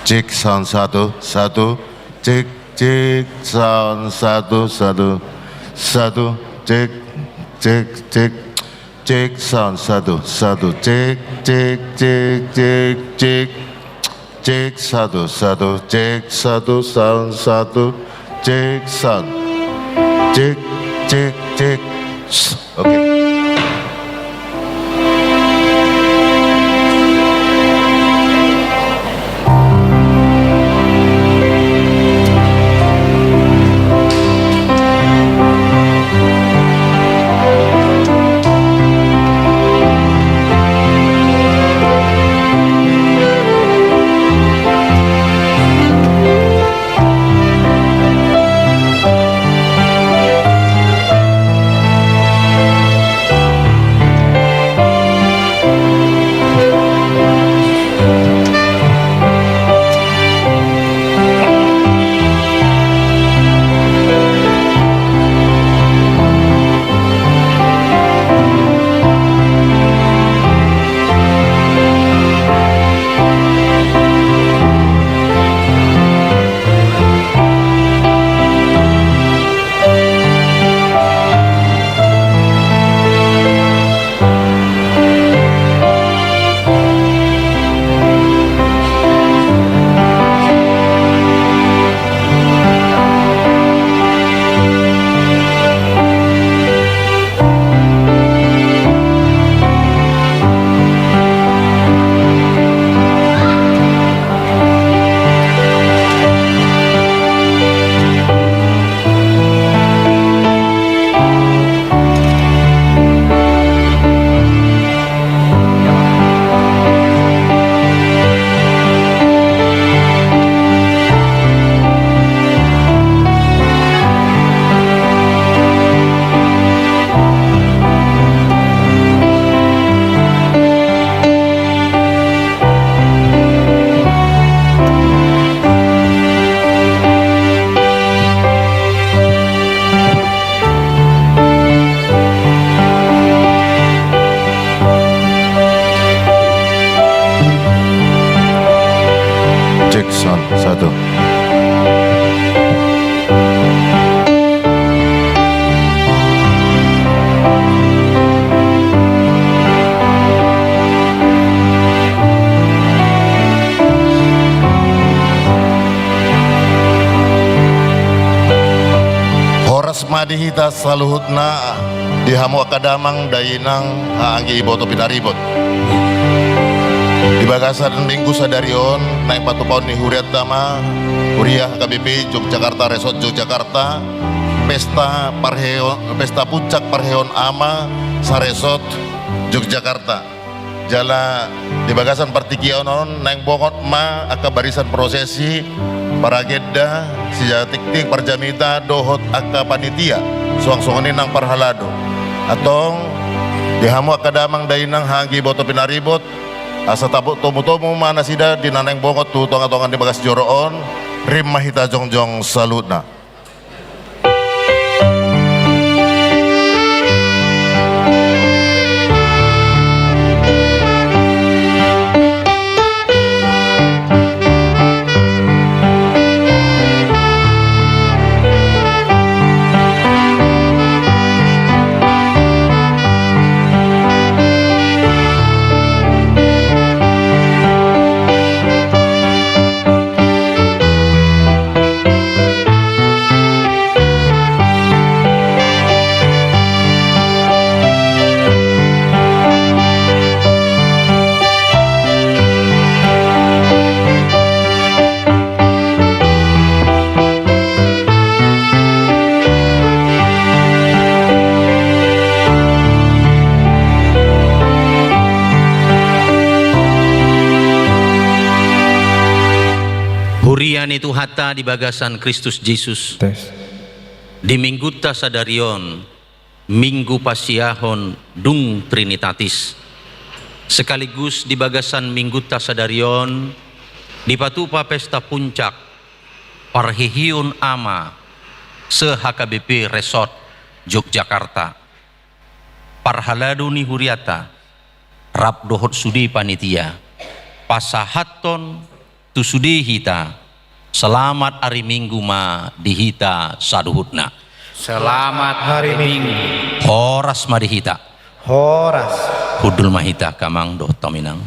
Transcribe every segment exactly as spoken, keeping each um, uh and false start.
Cek, sound satu, satu. Cek, cek, sound satu, satu. Satu, cek, cek, cek. Cek, sound satu, satu. Cek, cek, cek, cek, cek. Cek, satu, satu. Cek, satu, sound satu. Cek, sound. Cek, cek, cek. Oke. Cek, sound satu. Horas ma di hita saluhutna, di hamu angka damang dainang, haha anggi iboto pinaribot. Di bagasan minggu sadari on naeng patupahon ni hurianta ma, huria H K B P Yogyakarta, Resort Yogyakarta, pesta parheon, pesta puncak parheon ama saresort Yogyakarta. Jala di bagasan partingkian on naeng bongot ma angka barisan prosesi, paragenda, sijala tingting, parjamita dohot angka panitia, suang songon i nang parhalado. Antong, di hamu angka damang dainang, haha anggi iboto pinaribot, asa tabo-, tomutomu ma nasida di na naeng bongot tu tongatonga ni bagas joro on, rim ma hita jongjong saluhutna. Huria ni Tuhanta di bagasan Kristus Jesus. Tes. Di minggunta sadari on, Minggu Pasiahon dung Trinitatis. Sekaligus di bagasan minggunta sadari on, dipatupa pesta puncak parhihion ama se-H K B P Resort Yogyakarta. Parhalado ni hurianta, rap dohot sude panitia, pasahathon sude hita. Selamat ari Minggu ma di hita saluhutna. Selamat hari Minggu. Horas ma di hita. Horas. Hundul ma hita, amang dohot inang.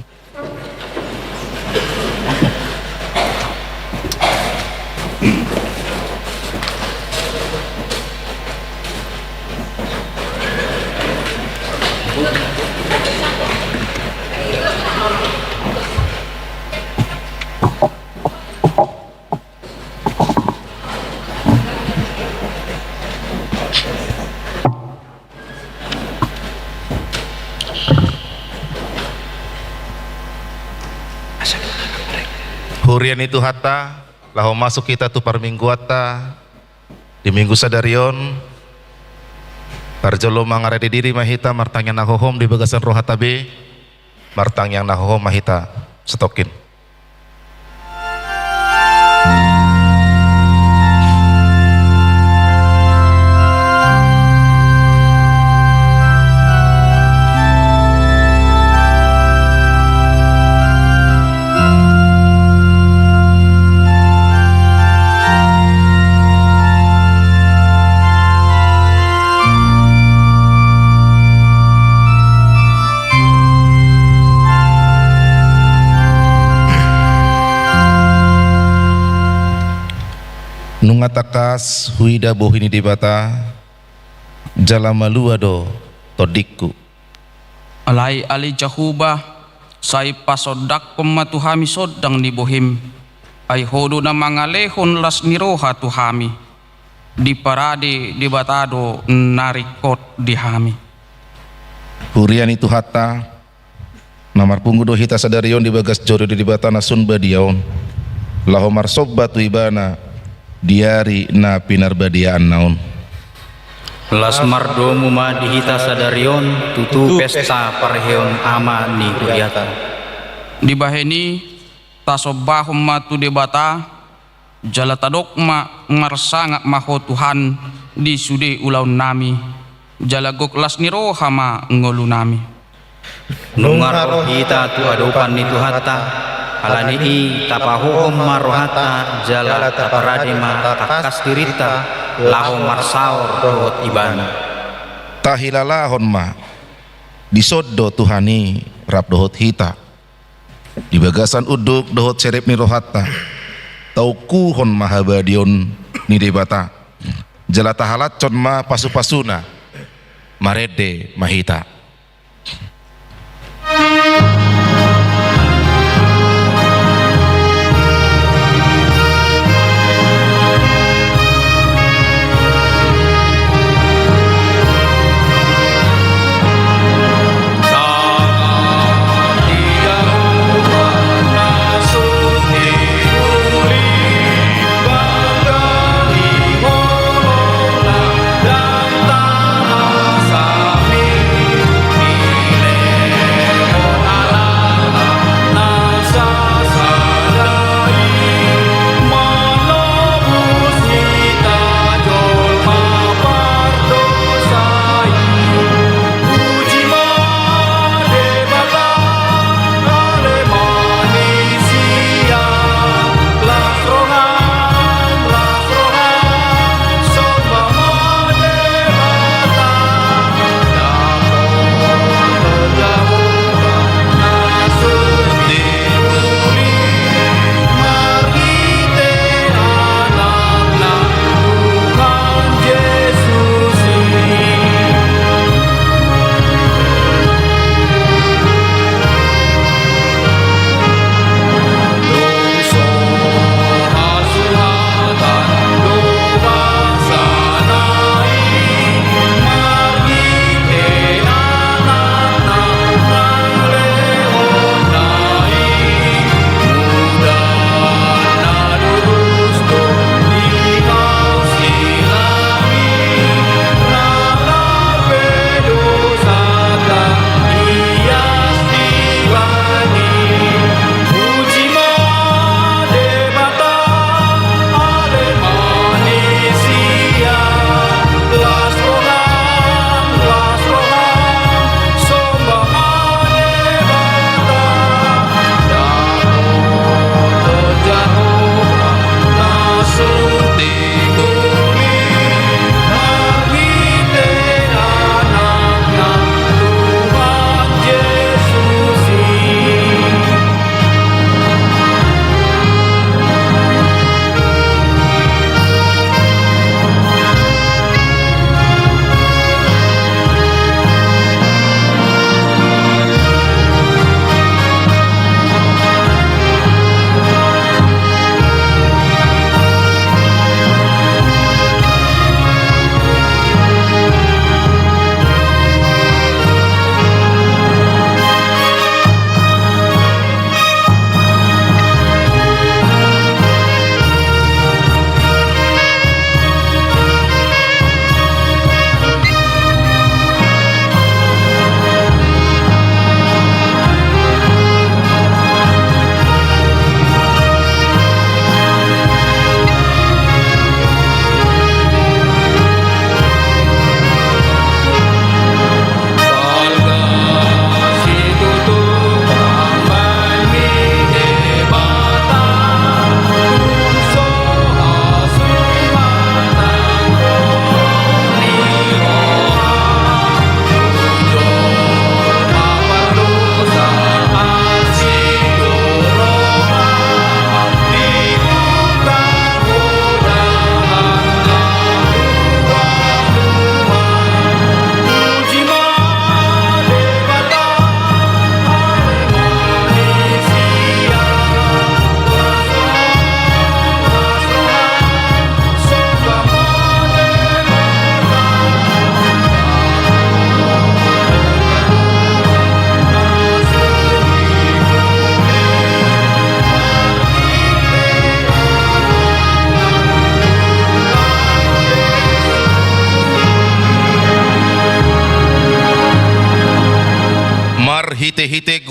Huria ni Tuhanta, laho masuk hita tu parmingguanta di Minggu sadari on. Parjolo mangarade diri ma hita, martangiang na hohom di bagasan rohanta be. Martangiang na hohom ma hita satongkin. Nunga tangkas huida bohi ni Debata, jala malua do tondingku. Alai ale Jahowa, sai pasondanghon ma tu hami sondang ni bohim, ai Ho do na mangalehon las ni roha tu hami, di parade Debata do na ringkot di hami. Huria ni Tuhanta, na marpungu do hita sadari on di bagas joro ni Debata na sun badia on, laho marsomba tu Ibana di ari na pinarbadiaanna on. Las mardomu ma di hita sadari on tutu pesta parheon Ama ni huriata. Dibahen i, tasombahon ma tu Debata, jala tadok ma, marsangap ma Ho Tuhan di sude ulaonnami, jala gok las ni roha ma ngolunami. Nunga ro hita tu adopan ni Tuhanta, ala ni i tapahohom ma rohanta jala taparade ma tangkas dirinta laho marsaor dohot Ibana. Tahilalahon ma, dison do Tuhan i rap dohot hita. Di bagasan unduk dohot serep ni rohanta, taungkuhon ma habadiaon ni Debata. Jala tahalashon ma pasupasuna, marende ma hita.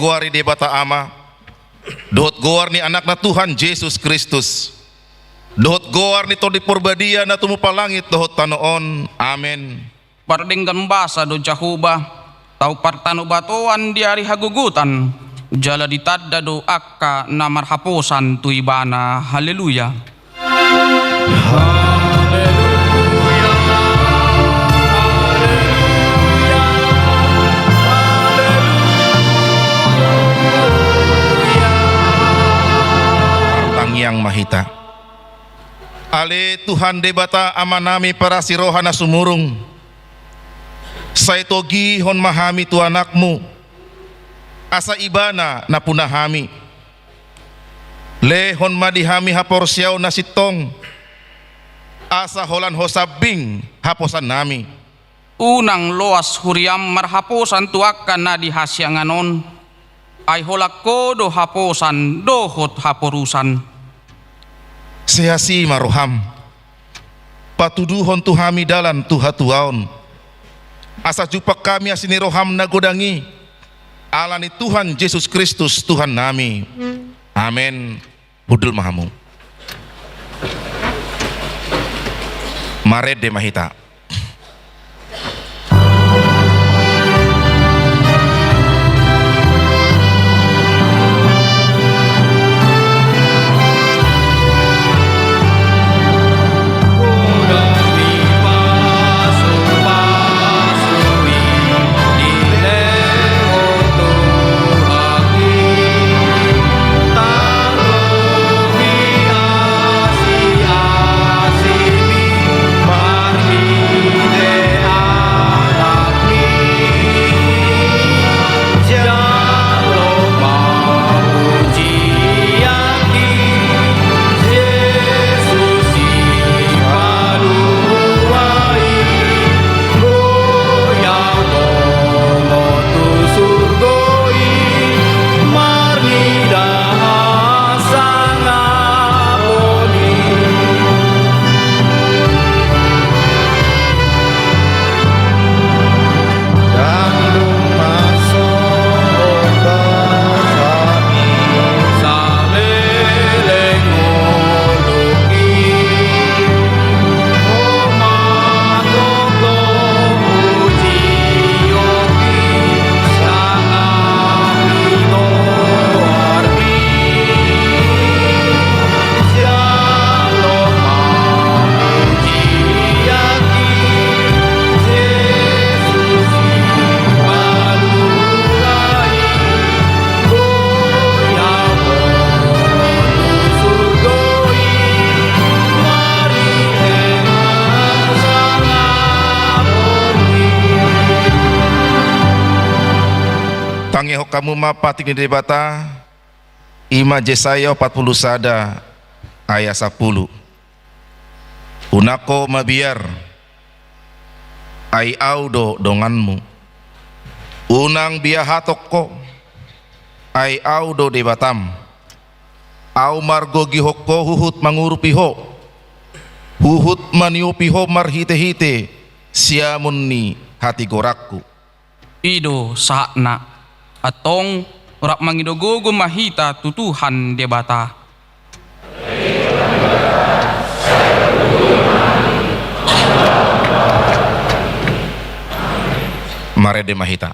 Goar ni Debata Ama, dohot goar ni Anakna Tuhan Jesus Kristus, dohot goar ni Tondi Porbadia na tumompa langit dohot tano on. Amen. Pardenggan basa do Jahowa, tau partanobatoan di ari hagogotan, jala ditanda do angka na marhaposan tu Ibana. Haleluya. Haleluya, haleluya, haleluya. Martangiang ma hita. Ale Tuhan Debata Amanami parasi roha na sumurung, sai togihon ma hami tu Anakmu, asa Ibana nampuna hami. Lehon ma di hami haporseaon na sintong, asa holan Ho sambing haposannami. Unang loas huriam marhaposan tu angka na di hasiangan on, ai holan Ho do haposan dohot haporusan. Sai asi ma roham, patuduhon tu hami dalan tu hatuaon, asa jumpang hami asi ni roham na godang i, ala ni Tuhan Jesus Kristus Tuhannami. Amen. Hundul ma hamu. Marende ma hita. Tangihon hamu ma patik ni Debata, i ma Jesaya opat pulu sada ayat sampulu. Unang ho mabiar, ai Ahu do donganmu. Unang biahaton ho, ai Ahu do Debatam. Ahu margogihon ho huhut mangurupi ho, huhut maniupi ho marhitehite siamun ni hatigoranku. I do sahatna. Antong, rap mangido gogo ma hita tu Tuhan Debata. Marende ma hita.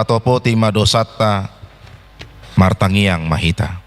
Tatopoti ma dosanta, martangiang ma hita.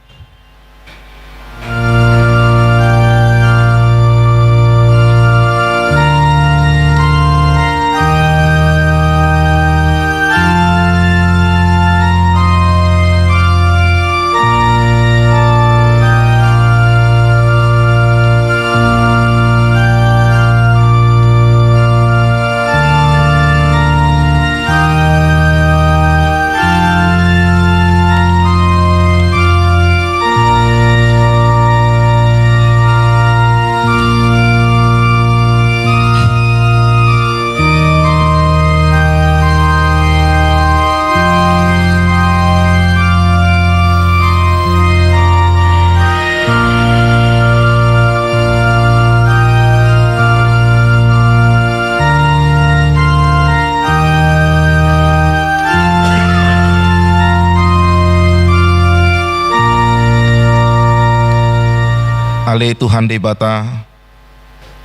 Ale Tuhan Debata,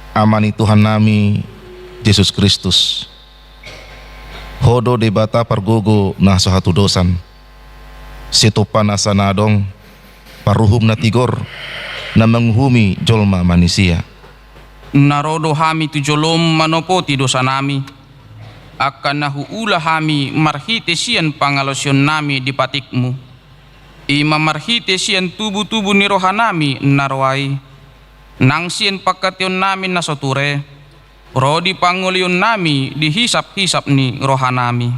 Ama ni Tuhannami Jesus Kristus, Ho do Debata pargogo na so hatudosan, Sitompa nasa na adong, paruhum na tigor, na manguhumi jolma manisia. Na ro do hami tu jolom manopoti dosanami, angka na huula hami marhite sian pangalaosionnami di patikmu. I ma marhite sian tubutubu ni rohanami na roa i, nang sian pangkataionnami na so ture, ro di pangolaionnami di hisaphisap ni rohanami.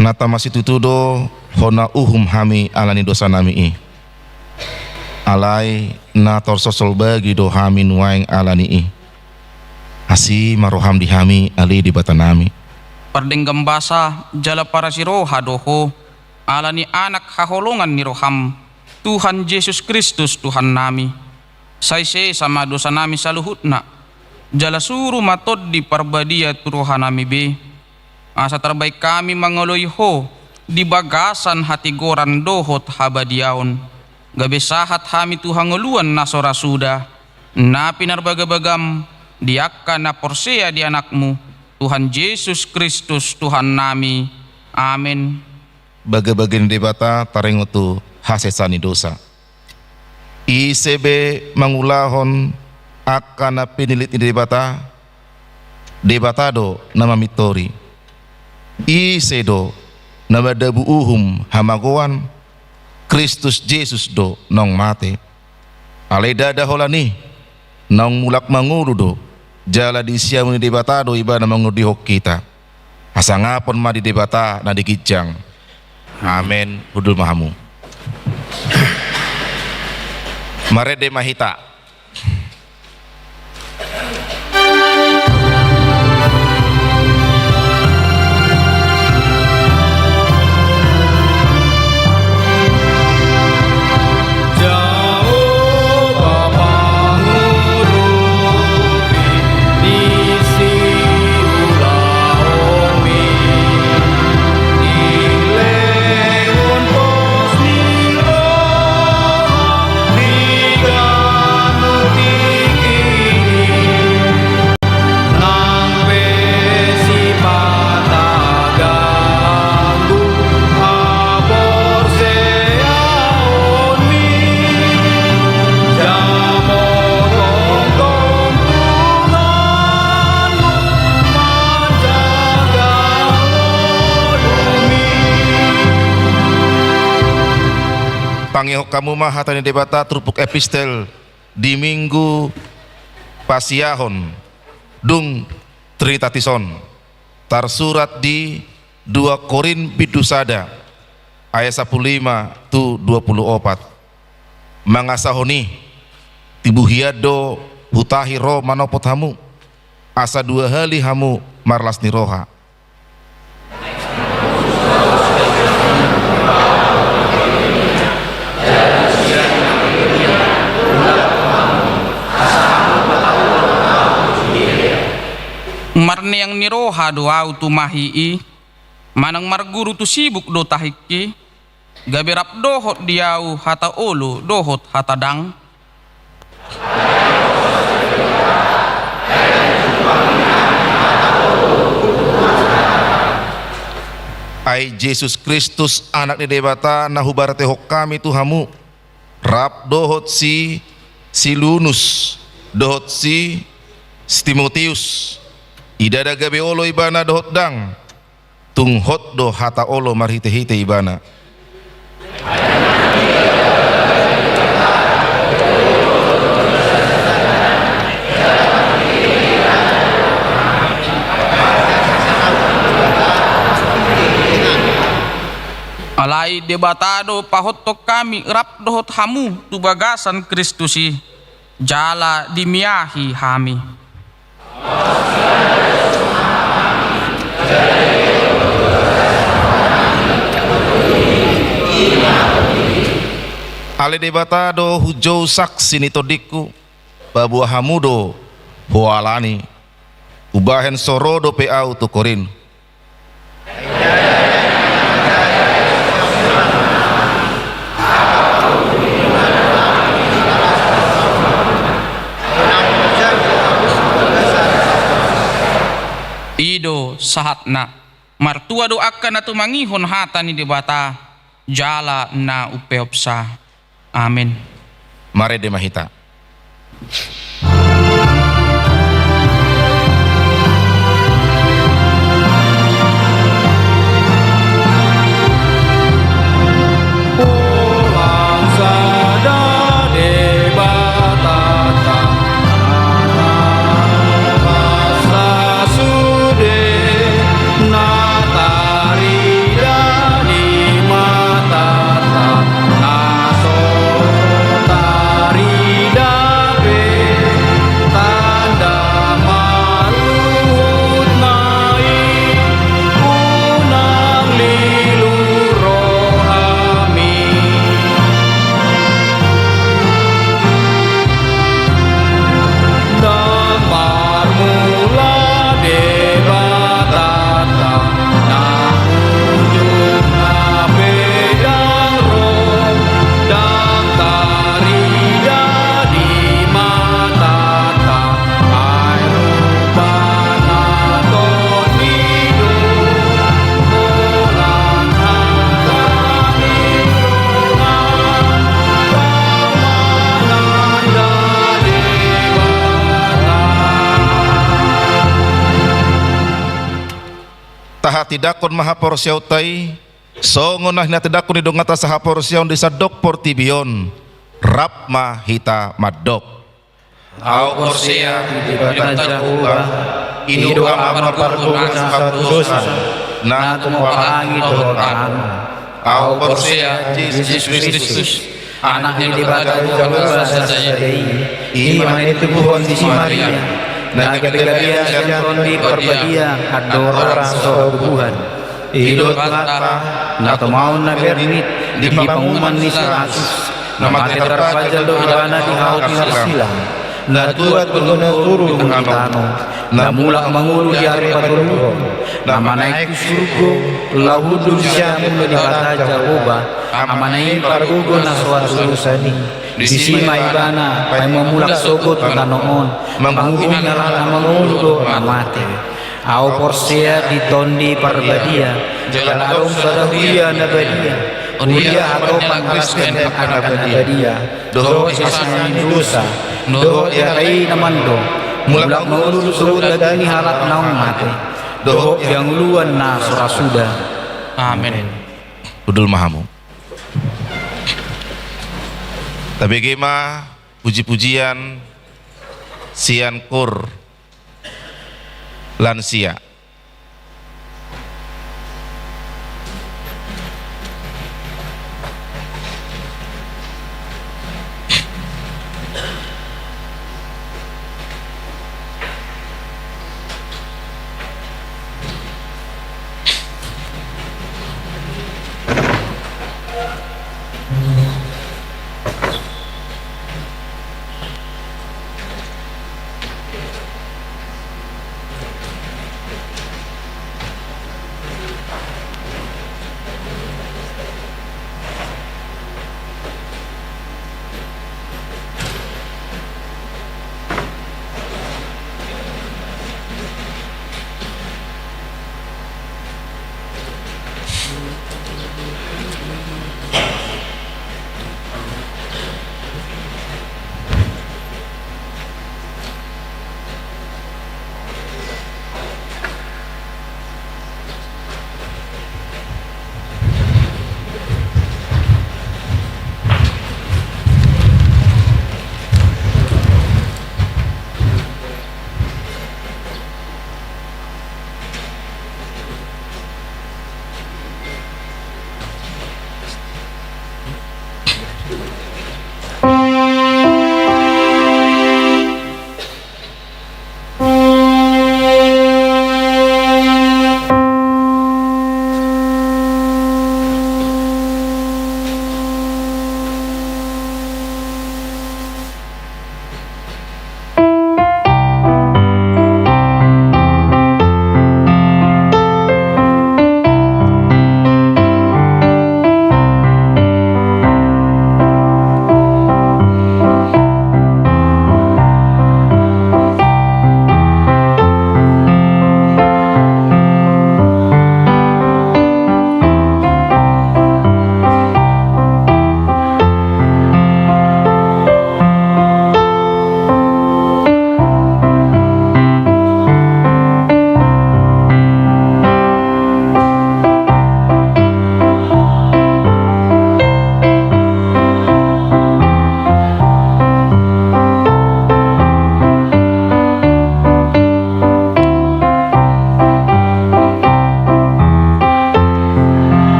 Na tama situtu do hona uhum hami ala ni dosanami i. Alai na torsosolbagi do hami nuaeng ala ni i. Asi ma roham di hami, ale Debatanami. Pardenggan basa jala parasi roha do Ho, ala ni Anak haholongan ni roham, Tuhan Jesus Kristus Tuhannami. Sai sesa ma dosanami saluhutna, jala suru ma Tondi Parbadia tu rohanami be, asa tarbaen hami mangoloi Ho di bagasan hatigoran dohot habadiaon, gabe sahat hami tu hangoluan na so ra suda, na pinarbagabagam di angka na porsea di Anakmu, Tuhan Jesus Kristus Tuhannami. Amen. Bagabaga ni Debata taringot tu hasesaan ni dosa. Ise be mangulahon angka na pinillit ni Debata, Debata do na mamintori. Ise do na mandabu uhum hamagoan, Kristus Jesus do naung mate. Alai ndada holan i, naung mulak mangolu do, jala di siamun ni Debata do Ibana mangudihon hita. Hasangapon ma di Debata na di ginjang. Amen. Hundul ma hamu. Marende ma hita. Tangihon hamu ma hata ni Debata turpuk epistel di Minggu Pasiahon dung Trinitatis on, tarsurat di dua Korint bindu sada ayat sampulu lima tu dua pulu opat. Mangasahon i, tibu hian do hutahi ro manopot hamu, asa dua hali hamu marlas ni roha. Marneang ni roha do ahu tumahi i, manang marguru tu sibuk do tahingki, gabe rap dohot di ahu hata olo dohot hata dang. Ai Jesus Kristus, Anak ni Debata, na hubartehon hami tu hamu, rap dohot si Silunus, dohot si, si Timoteus, ndada gabe olo ibana dohot dang, tung hot do hata olo marhitehite ibana. Alai Debata do pahothon hami rap dohot hamu tu bagasan Kristus i, jala dimiahi hami. Ale Debata do hujou saksi ni tondingku, paboa hamu do hualani, hubahen so ro dope ahu tu Korint. I do sahatna. Martua do angka na tumangihon hata ni Debata jala na umpeopsa. Amen. Marende ma hita. Na tarida di matanta, na so tarida pe tanda maluhutna i, unang lilu rohami. Ndang marmula Debatanta, na ujungna pe ndang ro, ndang tarida di matanta, ai rupana tondi do, holan hata ni rohana, mananda Debata. Tahatindangkon ma haporseaonta i, songon na hinatindangkon ni donganta sahaporseaon di sandok portibi on, rap ma hita mandok. Ahu porsea di Debata Jahowa, i do Ama pargogo na sahat tu dosa, na tumompa langit dohot tano. Ahu porsea di Jesus Kristus, Anak ni Debata Jahowa sasada i, i ma na tinitubuhon ni si Maria, na gabe gabean sian Tondi Parbadia andorang so hatubuan. I do Tuhanta, na tumaon na bernit di panguhuman ni si Latus, na mate tarpajal do ibana di hau tinarsilang, na tuat do na turun tu tano, na mulak mangolu di ari patoluhon, na manaek tu surgo, laho hundul di siamun ni Debata Jahowa, Amana i pargogo na so hatudosan i. Disi ma ibana paima mulak sogot tu tano on, manghuhumi halak na mangolu dohot na mate. Ahu porsea di Tondi Parbadia, jala adong sada huria na badia, huria hatopan Kristen angka na badia, dohot sian sasada ni dosa, dohot di hata i na mandok, mulak mangolu sogot daging ni halak naung mate, dohot di hangoluan na so ra suda. Amen. Hundul ma hamu. Tabege ma puji-pujian sian kor lansia.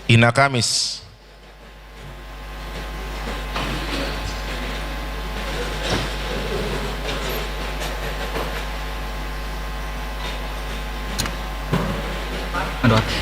Ina Kamis. Aduh.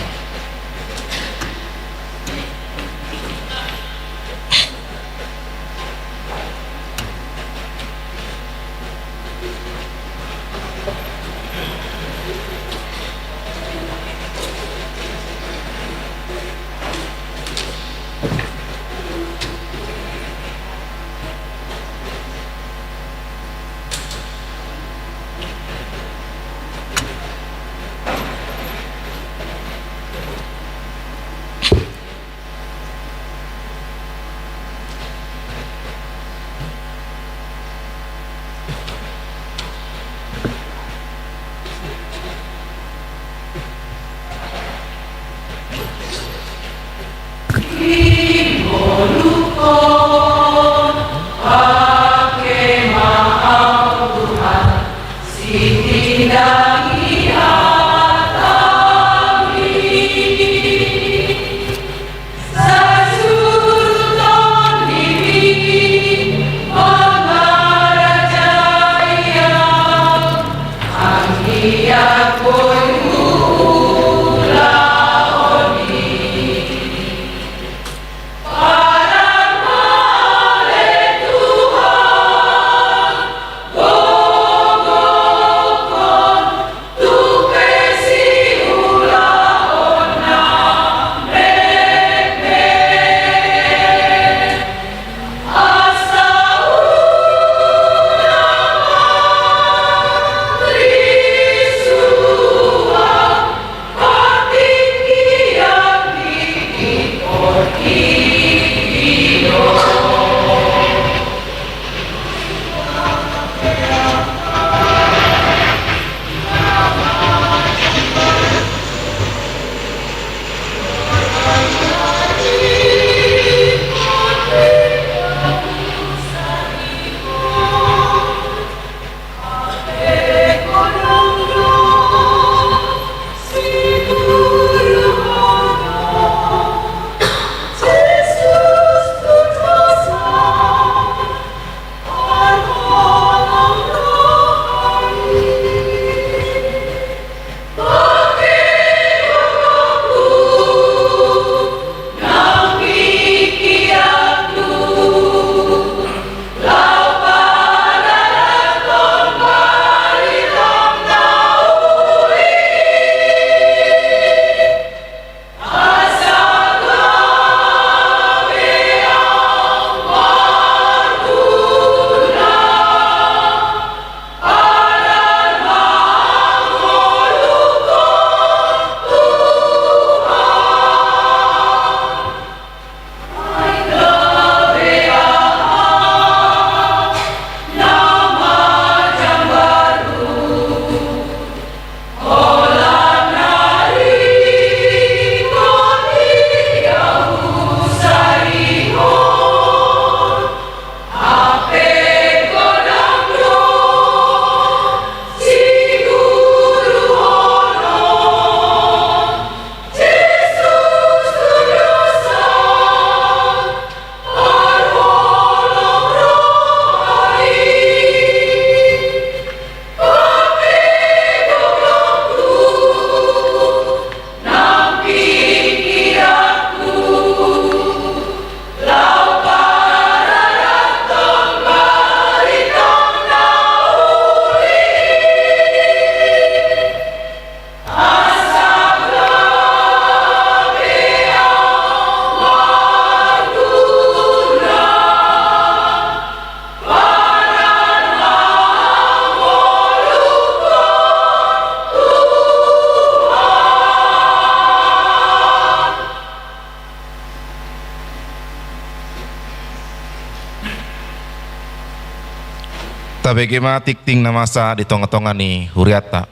Tabege ma tingting na masa di tongatonga ni hurianta.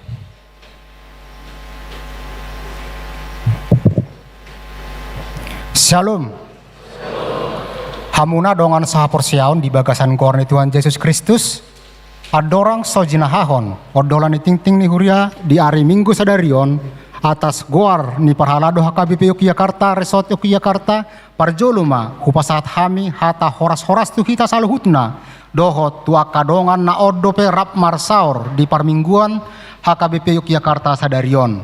Syalom. Hamuna dongan sahaporseaon di bagasan goar ni Tuhan Jesus Kristus, andorang so jinahahon ondolan ni tingting ni huria di ari Minggu sadari on, Atas goar ni parhalado H K B P Yogyakarta, Resort Yogyakarta, parjolo ma hupasahat hami hata horas-horas tu hita saluhutna, dohot tu angka dongan na on dope rap marsaor di parmingguan H K B P Yogyakarta sadari on.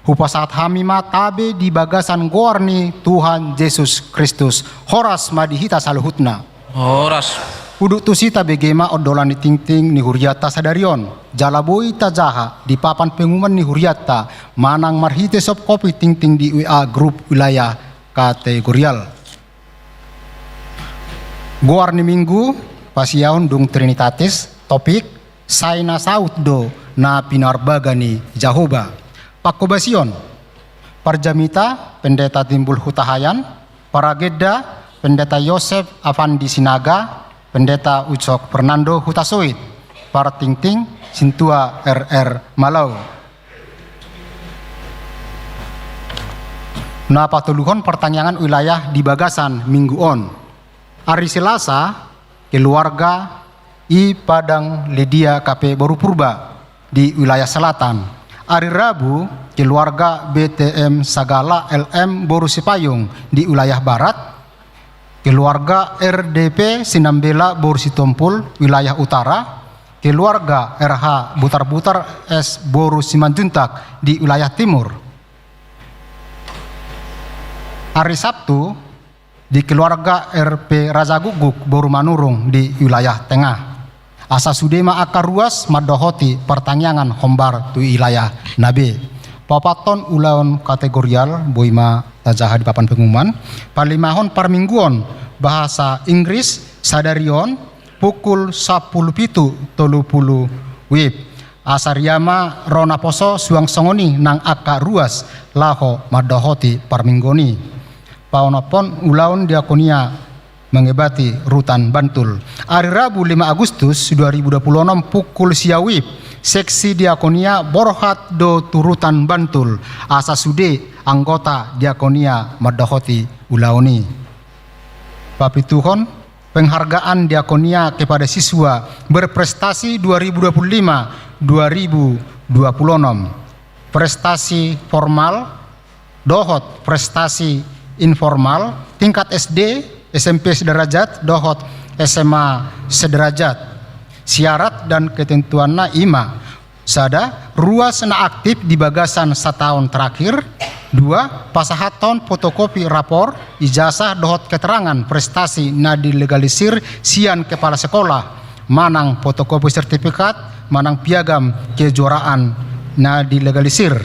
Hupasahat hami ma tabe di bagasan goar ni Tuhan Jesus Kristus. Horas ma di hita saluhutna. Horas. Udut tusi tabege ma ondolan ni tingting ni hurianta sadari on. Jala boi tajaha di papan pengumuman ni hurianta manang marhite soft copy tingting di W A grup wilayah kategorial. Goar ni minggu, pasiaon dung Trinitatis, topik, sai na saut do na pinarbaga ni Jahowa. Panghobasion, parjamita, Pendeta Timbul Hutahaean, paragenda, Pendeta Yosef Afandi Sinaga, Pendeta Ucok Fernando Hutasoit, partingting, Sintua R R Malau. Na patoluhon partangiangan wilayah di bagasan minggu on. Ari Selasa, keluarga I Padang Ledia K P Boru Purba di wilayah selatan. Ari Rabu, keluarga B T M Sagala L M Boru Sipayung di wilayah barat. Keluarga R D P Sinambela Boru Sitompul, wilayah utara. Keluarga R H Butar-Butar S Boru Simanjuntak di wilayah timur. Ari Sabtu, di keluarga R P Raja Guguk Boru Manurung di wilayah tengah. Asa sude ma angka ruas mandohoti partangiangan hombar tu wilayah na be. Paopathon ulaon kategorial boi ma tajaha di papan pengumuman. Palimahon parmingguon bahasa Inggris sadari on pukul sampulu pitu tolu pulu W I B. Asa ria ma ro naposo suang songon i nang angka ruas laho mandohoti parmingguon i. Paonomhon ulaon diakonia mengebati rutan Bantul. Ari Rabu lima Agustus dua ribu dua puluh enam pukul sia W I B, seksi diakonia borhat do tu rutan Bantul, asa sude anggota diakonia mandohoti ulaon i. Papituhon, penghargaan diakonia kepada siswa berprestasi dua ribu dua puluh lima dua ribu dua puluh enam. Prestasi formal dohot prestasi informal tingkat S D, S M P sederajat dohot S M A sederajat. Syarat dan ketentuanna i ma: sada, ruas na aktif di bagasan sataon terakhir. Dua, pasahathon fotokopi rapor, ijasah dohot keterangan prestasi na dilegalisir sian kepala sekolah, manang fotokopi sertifikat manang piagam kejuaraan na dilegalisir.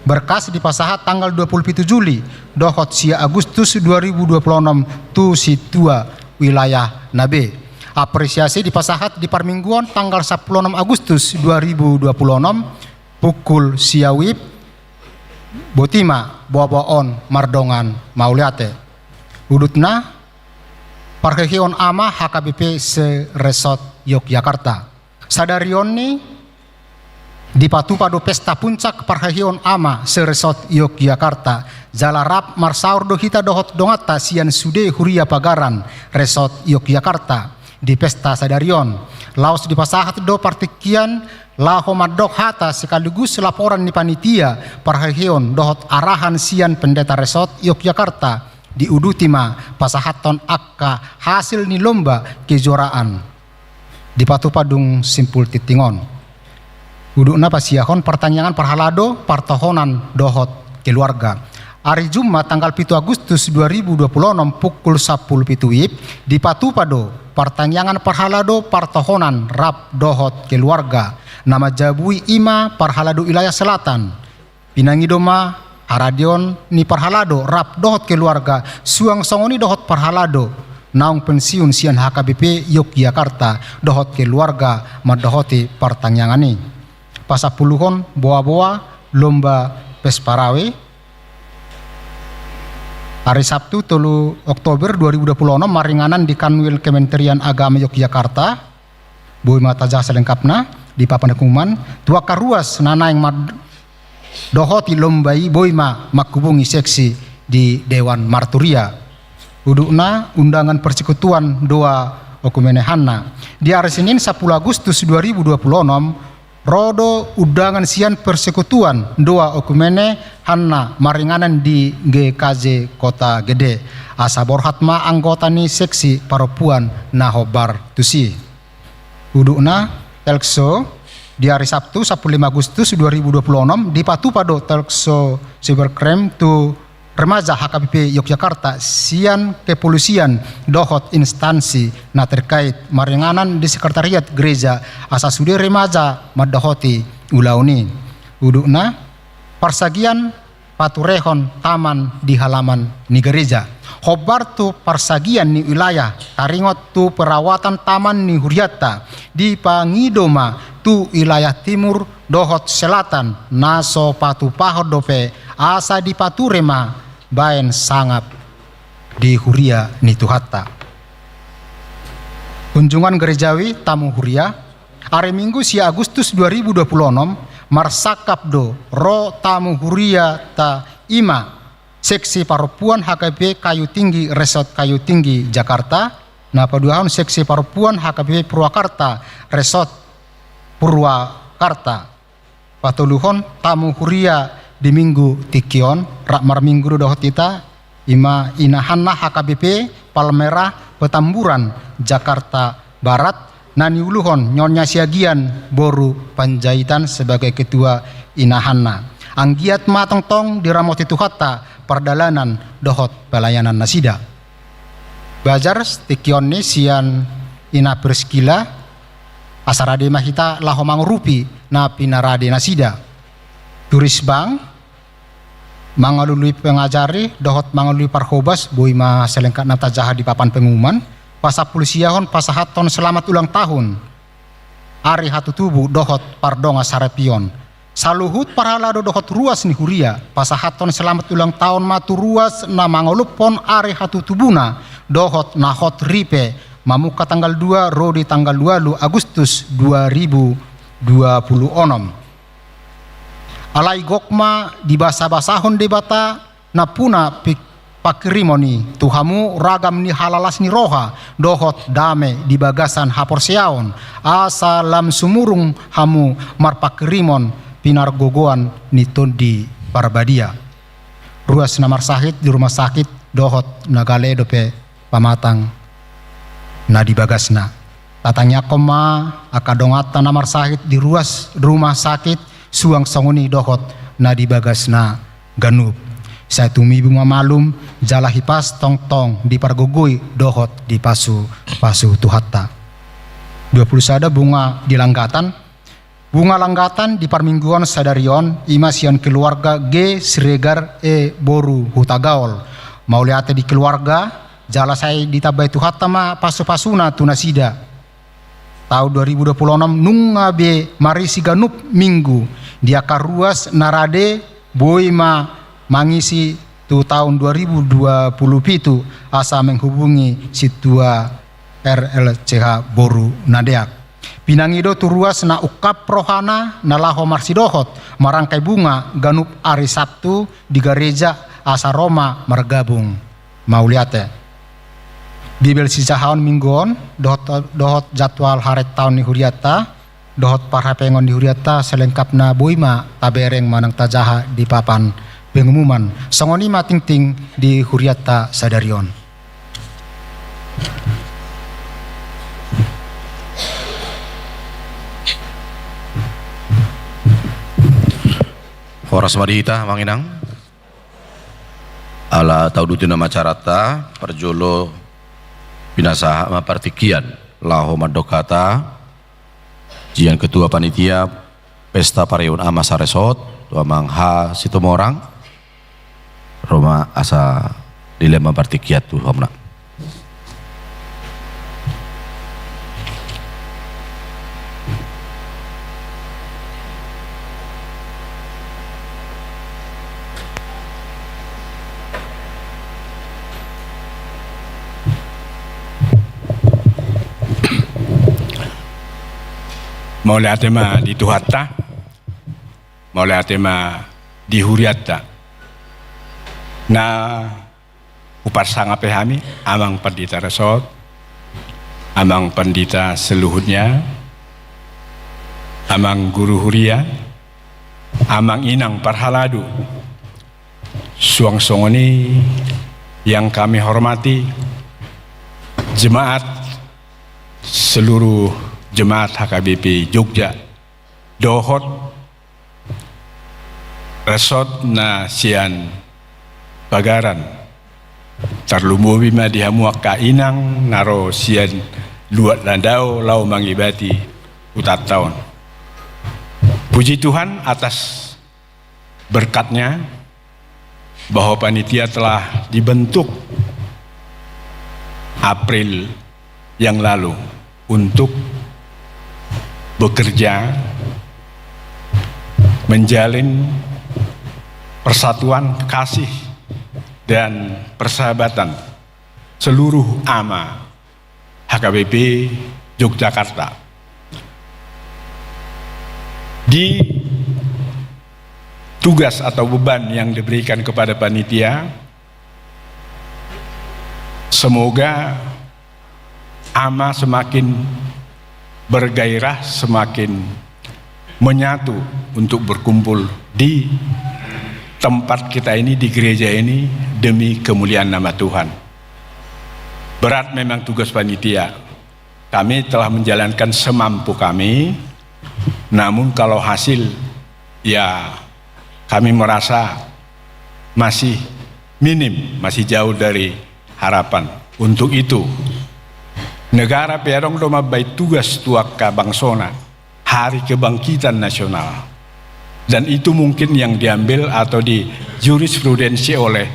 Berkas dipasahat tanggal dua puluh pitu Juli dohot sia Agustus dua ribu dua puluh enam tu sintua wilayah na be. Apresiasi dipasahat di parmingguon tanggal sampulu enam Agustus dua ribu dua puluh enam pukul sia W I B. Boti ma boaboa on mardongan mauliate. Udutna, parheheon ama H K B P se-Resort Yogyakarta. Sadari on ni dipatupa do pesta puncak parheheon ama se-Resort Yogyakarta. Jala rap marsaor do hita dohot donganta sian sude huria pagaran Resort Yogyakarta di pesta sadari on. Laos dipasahat do partingkian laho mandok hata sekaligus laporan ni panitia parheheon dohot arahan sian Pendeta Resort Yogyakarta. Diuduti ma pasahathon angka hasil ni lomba kejuaraan. Dipatupa dung simpul tingting on. Udutna, pasiahon partangiangan parhalado partohonan dohot keluarga. Ari Jumat tanggal pitu Agustus dua ribu dua puluh enam pukul sampulu pitu W I B, dipatupa do partangiangan parhalado partohonan rap dohot keluarga. Na manjabui i ma parhalado wilayah selatan. Pinangido ma haradeon ni parhalado rap dohot keluarga, suang songon i dohot parhalado naung pensiun sian H K B P Yogyakarta dohot keluarga mandohoti partangiangan i. Pasampuluhon boaboa lomba Vesparawe. Ari Sabtu tolu Oktober dua ribu dua puluh enam maringanan di Kanwil Kementerian Agama Yogyakarta. Boi ma tajaha selengkapna di papan pengumuman. Tu angka ruas na naeng mandohoti lomba i boi ma manghubungi seksi di Dewan Marturia. Udutna, undangan persekutuan doa okumenehanna. Di ari Senin sampulu Agustus dua ribu dua puluh enam Ro do undangan sian Persekutuan Dua Oikumene, hanna maringanan di G K J Kota Gede. Asa borhat ma anggota ni seksi parompuan na hombar tusi. Udutna, talk show di ari Sabtu, sampulu lima Agustus dua ribu dua puluh onom, dipatupa do talk show Cybercrime tu remaja H K B P Yogyakarta sian kepolisian dohot instansi na terkait maringanan di sekretariat gereja, asa sude remaja mandohoti ulaon i. Udutna, parsagian paturehon taman di halaman ni gereja. Hombar tu parsagian ni wilayah taringot tu perawatan taman ni hurianta, dipangido ma tu wilayah timur dohot selatan na so patupahon dope, asa dipature ma baen sangap di huria ni Tuhanta. Kunjungan gerejawi tamu huria. Ari Minggu sia Agustus dua ribu dua puluh onom, marsangkap do ro tamu hurianta, i ma seksi parompuan H K B P Kayu Tinggi, Resort Kayu Tinggi, Jakarta. Na paduahon seksi parompuan H K B P Purwakarta, Resort Purwakarta. Patoluhon tamu huria di Minggu tingki on, rap marminggu do dohot hita, i ma inahanna H K B P Palmerah Petamburan, Jakarta Barat, na niuluhon Nyonya Siagian boru Panjaitan sebagai ketua inahanna. Anggiat ma tongtong diramoti Tuhanta pardalanan dohot pelayanan nasida. Bajar tingki on ni sian Ina Priskila, asa rade ma hita laho mangurupi na pinarade nasida. Turis bang, mangalului pengajari dohot mangalului parhobas, boi ma selengkapna tajaha di papan pengumuman. Pasampulu siahon pasahathon selamat ulang tahun, ari hatutubu dohot pardongansaripeon. Saluhut parhalado dohot ruas ni huria, pasahathon selamat ulang tahun ma tu ruas na mangoluphon ari hatutubuna dohot na hot ripe, mamungka tanggal dua ro di tanggal dua pulu Agustus dua ribu dua puluh onom. Alai gok ma dibasabasahon Debata nampuna pi-, pangkirimon i tu hamu ragam ni halalas ni roha dohot dame di bagasan haporseaon, asa lam sumurung hamu marpangkirimon pinargogoan ni Tondi Parbadia. Ruas na marsahit di rumah sakit dohot na gale dope pamatang na di bagasna. Tatangiangkon ma angka donganta na marsahit di ruas rumah sakit, suang songon i dohot na di bagasna ganup. Sai tumibu ma malum jala hipas tongtong dipargogoi dohot dipasupasu Tuhanta. Dua pulu sada bunga di langgatan. Bunga langgatan di parmingguon sadari on, i ma sian keluarga G Siregar, e boru Hutagaol. Mauliate di keluarga, jala sai ditambai Tuhanta ma pasupasuna tu nasida. Taon dua ribu dua puluh onom nunga be marisi ganup minggu di angka ruas na rade, boi ma mangisi tu taon dua ribu dua puluh pitu, asa menghubungi sintua R L C H boru na deak. Pinangido tu ruas na ungkap rohana na laho marsidohot marangkai bunga ganup ari Sabtu di gareja, asa ro ma margabung. Mauliate. Bibel sijahaon minggu on dohot, dohot jadwal harentaon ni hurianta dohot parhapengon ni hurianta selengkapna boi ma tabereng manang tajaha di papan pengumuman. Songon i ma tingting di hurianta sadari on. Horas ma di hita, Amang Inang. Ala tauduti nama acaranta, parjolo pinasahat ma partingkian laho mandok hata sian Ketua Panitia Pesta Pariunan Ama Saresot, tu Amang H Situmorang, ro ma asa dilehon ma partingkian tu hamuna. Mauliate ma di Tuhanta, mauliate ma di hurianta. Na huparsangapi hami, Amang Pandita Resot, Amang Pandita seluhutnya, Amang guru huria, amang inang parhalado, suang songon i yang kami hormati jemaat, seluruh jemaat H K B P Jogja dohot resort na sian Pagaran. Tarlumobi ma di hamu angka inang na ro sian luat na dao laho mangibati hutanta on. Puji Tuhan atas berkat-Nya bahwa panitia telah dibentuk April yang lalu untuk bekerja menjalin persatuan, kasih, dan persahabatan seluruh ama H K B P Yogyakarta. Di tugas atau beban yang diberikan kepada panitia, semoga ama semakin bergairah, semakin menyatu untuk berkumpul di tempat kita ini, di gereja ini, demi kemuliaan nama Tuhan. Berat memang tugas panitia. Kami telah menjalankan semampu kami, namun kalau hasil, ya, kami merasa masih minim, masih jauh dari harapan. Untuk itu, negara pe adong do mambahen tugas tu angka bangsona, Hari Kebangkitan Nasional. Dan itu mungkin yang diambil atau di jurisprudensi oleh,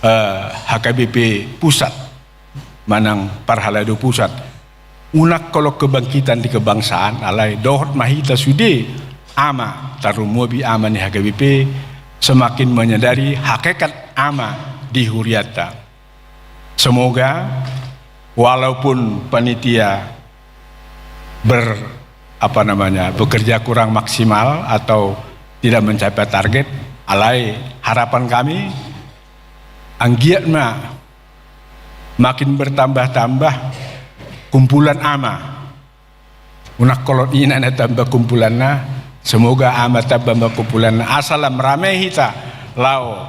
eh, H K B P pusat manang parhalado pusat. Unang holong kebangkitan di kebangsaan, alai dohot ma hita sude ama, tarlumobi ama ni H K B P, semakin menyadari hakikat ama di hurianta. Semoga walaupun panitia ber-, apa namanya, bekerja kurang maksimal atau tidak mencapai target, alai harapan kami anggiat ma makin bertambah-tambah kumpulan ama. Unang holong ina na tamba kumpulanna, semoga ama tamba ma kumpulanna. Asa lam rame hita laho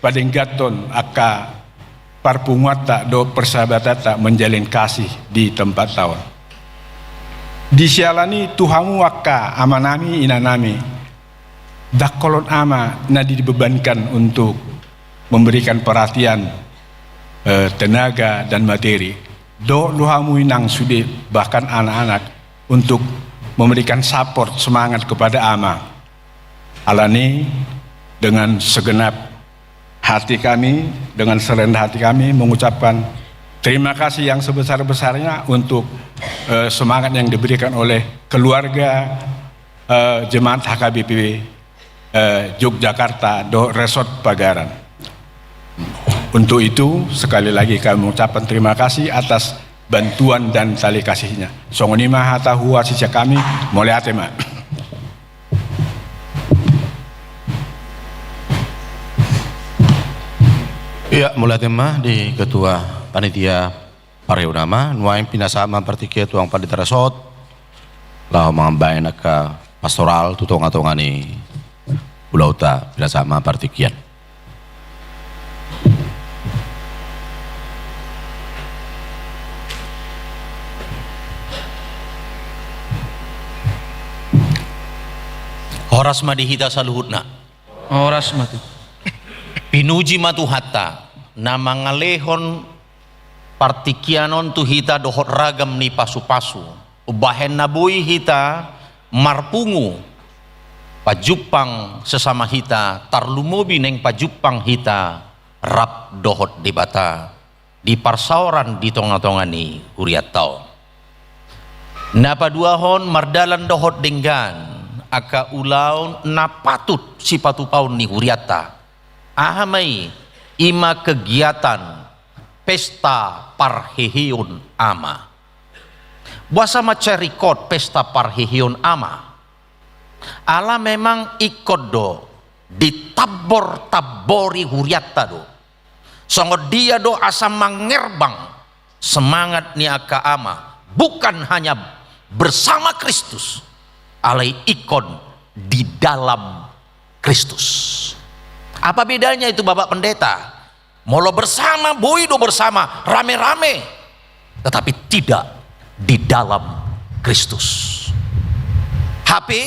padengganhon angka parpunguanta dohot persahabatanta menjalin kasih di tempat on. Di siala ni i tu hamu angka amanami, inanami, ndang holong ama na dibebankan untuk memberikan perhatian, eh, tenaga dan materi. Dohot do hamu inang sude, bahkan anak-anak, untuk memberikan support, semangat kepada ama. Alani, dengan segenap hati kami, dengan serendah hati kami mengucapkan terima kasih yang sebesar-besarnya untuk, eh, semangat yang diberikan oleh keluarga, eh, jemaat H K B P, eh, Yogyakarta dohot Resort Pagaran. Untuk itu, sekali lagi kami mengucapkan terima kasih atas bantuan dan tali kasihnya. Songon i ma hata huaso sian hami, mauliate ma. Ia, mauliate ma di Ketua Panitia Parheon Ama. Nuaeng pinasahat ma partingkian tu amang pandita resort laho mambahen angka pastoral tu tonga-tonga ni ulaonta. Pinasahat ma partingkian. Horas ma di hita saluhutna. Horas ma tu. Pinuji ma Tuhanta na mangalehon partingkian on tu hita dohot ragam ni pasu-pasu. Umbahen na boi hita marpungu, pajumpang sesama hita, tarlumobi naeng pajumpang hita rap dohot Debata di parsaoran di tonga-tonga ni hurianta on. Na paduahon, mardalan dohot denggan angka ulaon na patut sipatupaon ni hurianta. Aha ma i? I ma kegiatan pesta parheheon ama. Boasa mansai ringkot pesta parheheon ama? Ala memang ingkon do ditambor-tambori hurianta do. Songon dia do asa mangerbang semangat ni angka ama, bukan hanya bersama Kristus, Alai ingkon di dalam Kristus. Apa bedanya itu, Bapak Pendeta? Molo bersama, boi do bersama, rame-rame, tetapi tidak di dalam Kristus. Hape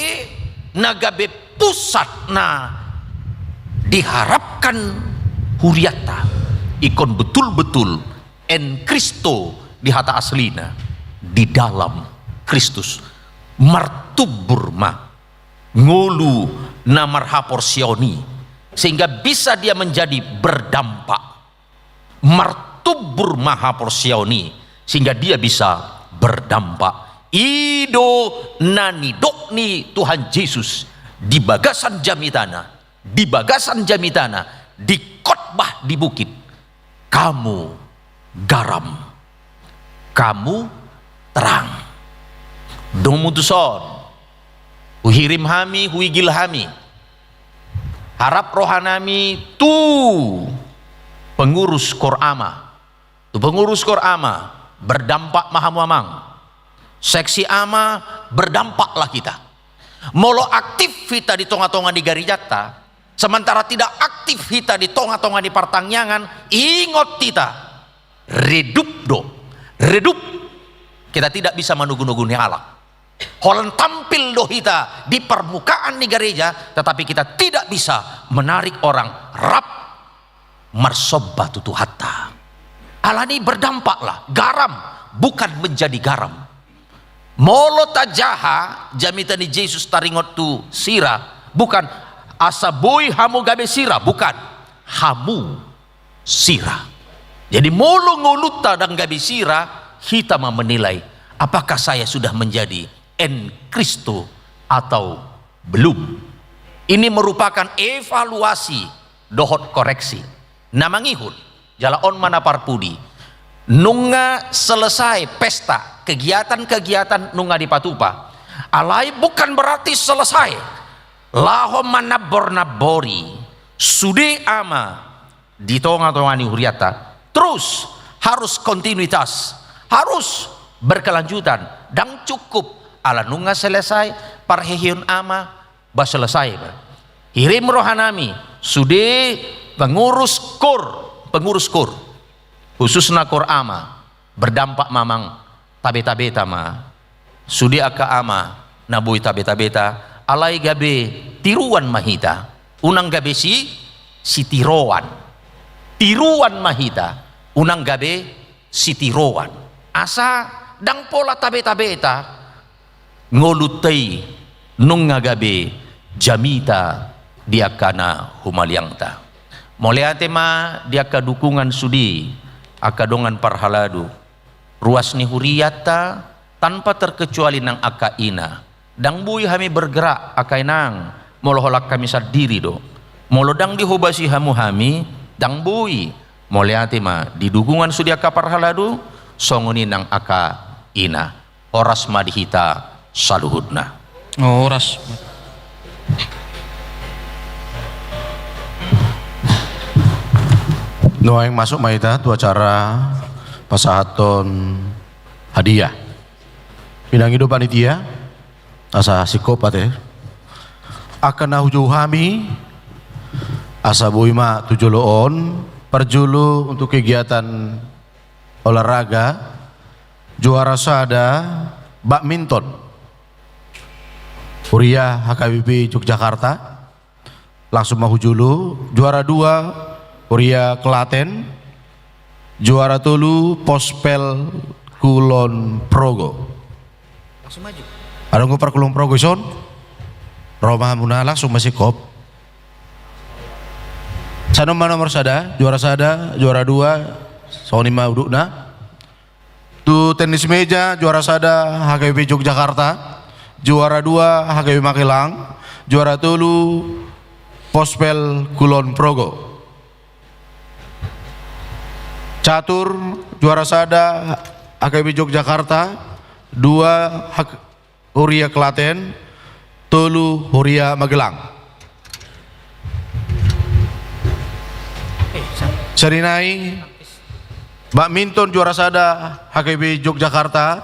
na gabe pusat na diharapkan huriatta, ingkon betul-betul en Christo di hata aslina, di dalam Kristus. Martumbur ma ngolu na marhaporseaon i, sehingga bisa dia menjadi berdampak. Martumbur ma haporseaon i, sehingga dia bisa berdampak. I do na nidok ni Tuhan Jesus di bagasan jamitana, di bagasan jamitana, di khotbah di bukit. Kamu garam, kamu terang. Domu tuson, huhirim hami, huigil hami harap rohanami tu pengurus KOR Ama. Tu pengurus KOR Ama, berdampak ma hamu amang. Seksi ama, berdampaklah kita. Molo aktif hita di tonga-tonga ni garejanta, sementara tidak aktif hita di tonga-tonga ni partangiangan, ingot hita, redup do, redup. Kita tidak bisa manogu-nogu ni halak. Holan tampil do hita di permukaan ni gareja, tetapi kita tidak bisa menarik orang rap marsomba tu Tuhanta. Alani berdampaklah, garam bukan menjadi garam. Molo tajaha jamita ni Jesus taringot tu sira, bukan asa boi hamu gabe sira, bukan, hamu sira. Jadi molo ngolunta ndang gabe sira, hita ma menilai apakah saya sudah menjadi en Christo atau belum. Ini merupakan evaluasi dohot koreksi. Na mangihut, jala on ma na parpudi. Nunga selesai pesta, kegiatan-kegiatan nunga dipatupa. Alai bukan berarti selesai. Laho manambor-nambori sude ama di tonga-tonga ni hurianta. Terus, harus kontinuitas, harus berkelanjutan. Ndang cukup ala nunga selesai parheheon ama, ba selesai ba. Hirim rohanami sude pengurus KOR, pengurus KOR, khususna KOR Ama, berdampak ma amang, tabe-tabeta ma sude angka ama na boi tabe-tabeta, alai gabe tiruan ma hita, unang gabe si, sitiroan. Tiruan ma hita, unang gabe sitiroan. Asa ndang pola tabe-tabeta ngolunta i nunga gabe jamita di angka na humaliangta. Mauliate ma di angka dukungan sude, angka dongan parhalado, ruas ni hurianta, tanpa terkecuali nang angka ina. Ndang boi hami bergerak angka inang, molo holan hami sandiri do. Molo ndang dihobasi hamu hami, ndang boi. Mauliate ma di dukungan sude angka parhalado, songon i nang angka ina. Horas ma di hita saluhutna. Horas. Nuaeng masuk ma hita tu acara pasahaton hadiah. Pinangido panitia, asa singkop ate. Angka na hujou hami, asa boi ma tu jolo on, parjolo untuk kegiatan olahraga, juara sada badminton, huria H K B P Yogyakarta, langsung ma hu jolo, juara dua, huria Klaten, juara tolu, Pospel Kulon Progo. Langsung maju. Adong do Pospel Kulon Progo dison? Ro ma hamuna, langsung ma singkop. Sian on ma nomor sada, juara sada, juara dua, songon i ma udutna. Tu tenis meja, juara sada H K B P Yogyakarta, juara dua H K B P Magelang, juara tolu Pospel Kulon Progo. Catur, juara sada H K B P Yogyakarta, dua H K, huria Klaten, tolu huria Magelang. Sian i nai, badminton juara sada H K B P Yogyakarta,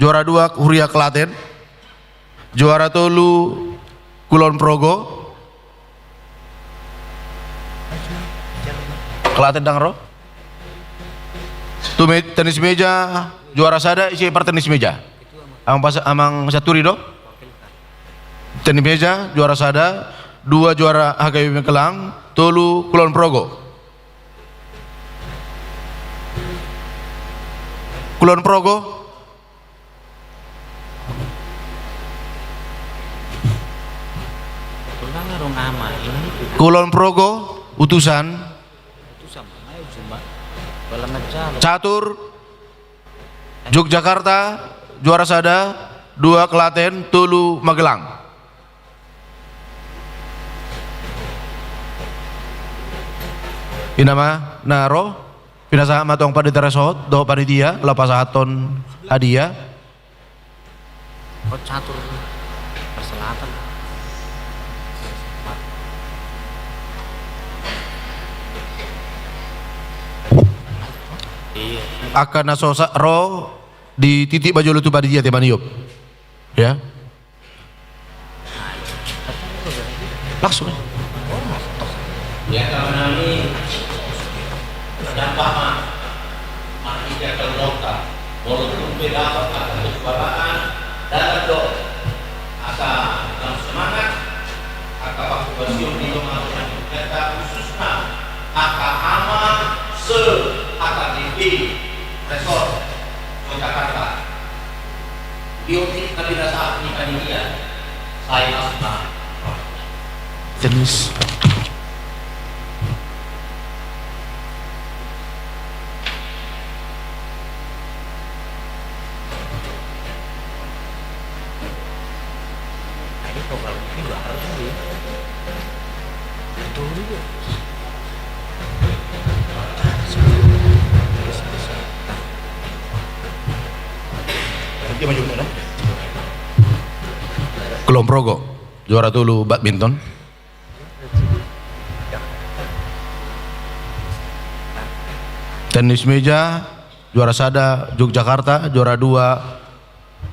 juara dua huria Klaten, Juara tolu, Kulon Progo. Klaten ndang ro. Tu me-, tenis meja, juara sada, ise partenis meja? Amang pas-, amang Saturi do? Tenis meja, juara sada, dua juara H K B Magelang, tolu Kulon Progo. Kulon Progo. Kulon Progo, utusan. Catur, Yogyakarta, juara sada, dua Klaten, tolu Magelang. Inna ma na ro, pinasahat ma tu Pandita Resort dohot panitia laho pasahathon hadiah. Catur Perselatan. Iya. Angka na so sahat ro dititip ma jolo tu panitia, te maniop. Ya. Langsung. Ya, karena ini terdampak, Mak. Mak, ini dia kalau lokal. Walaupun beda, Pak, ada kejuaraan, dalam dong. Asa dalam semangat, angka pakubasion di rumah yang ternyata khususnya angka ama se angka D P Resort Jakarta. Tenis. Kulon Progo, juara tolu badminton. Tenis meja, juara sada Yogyakarta, juara dua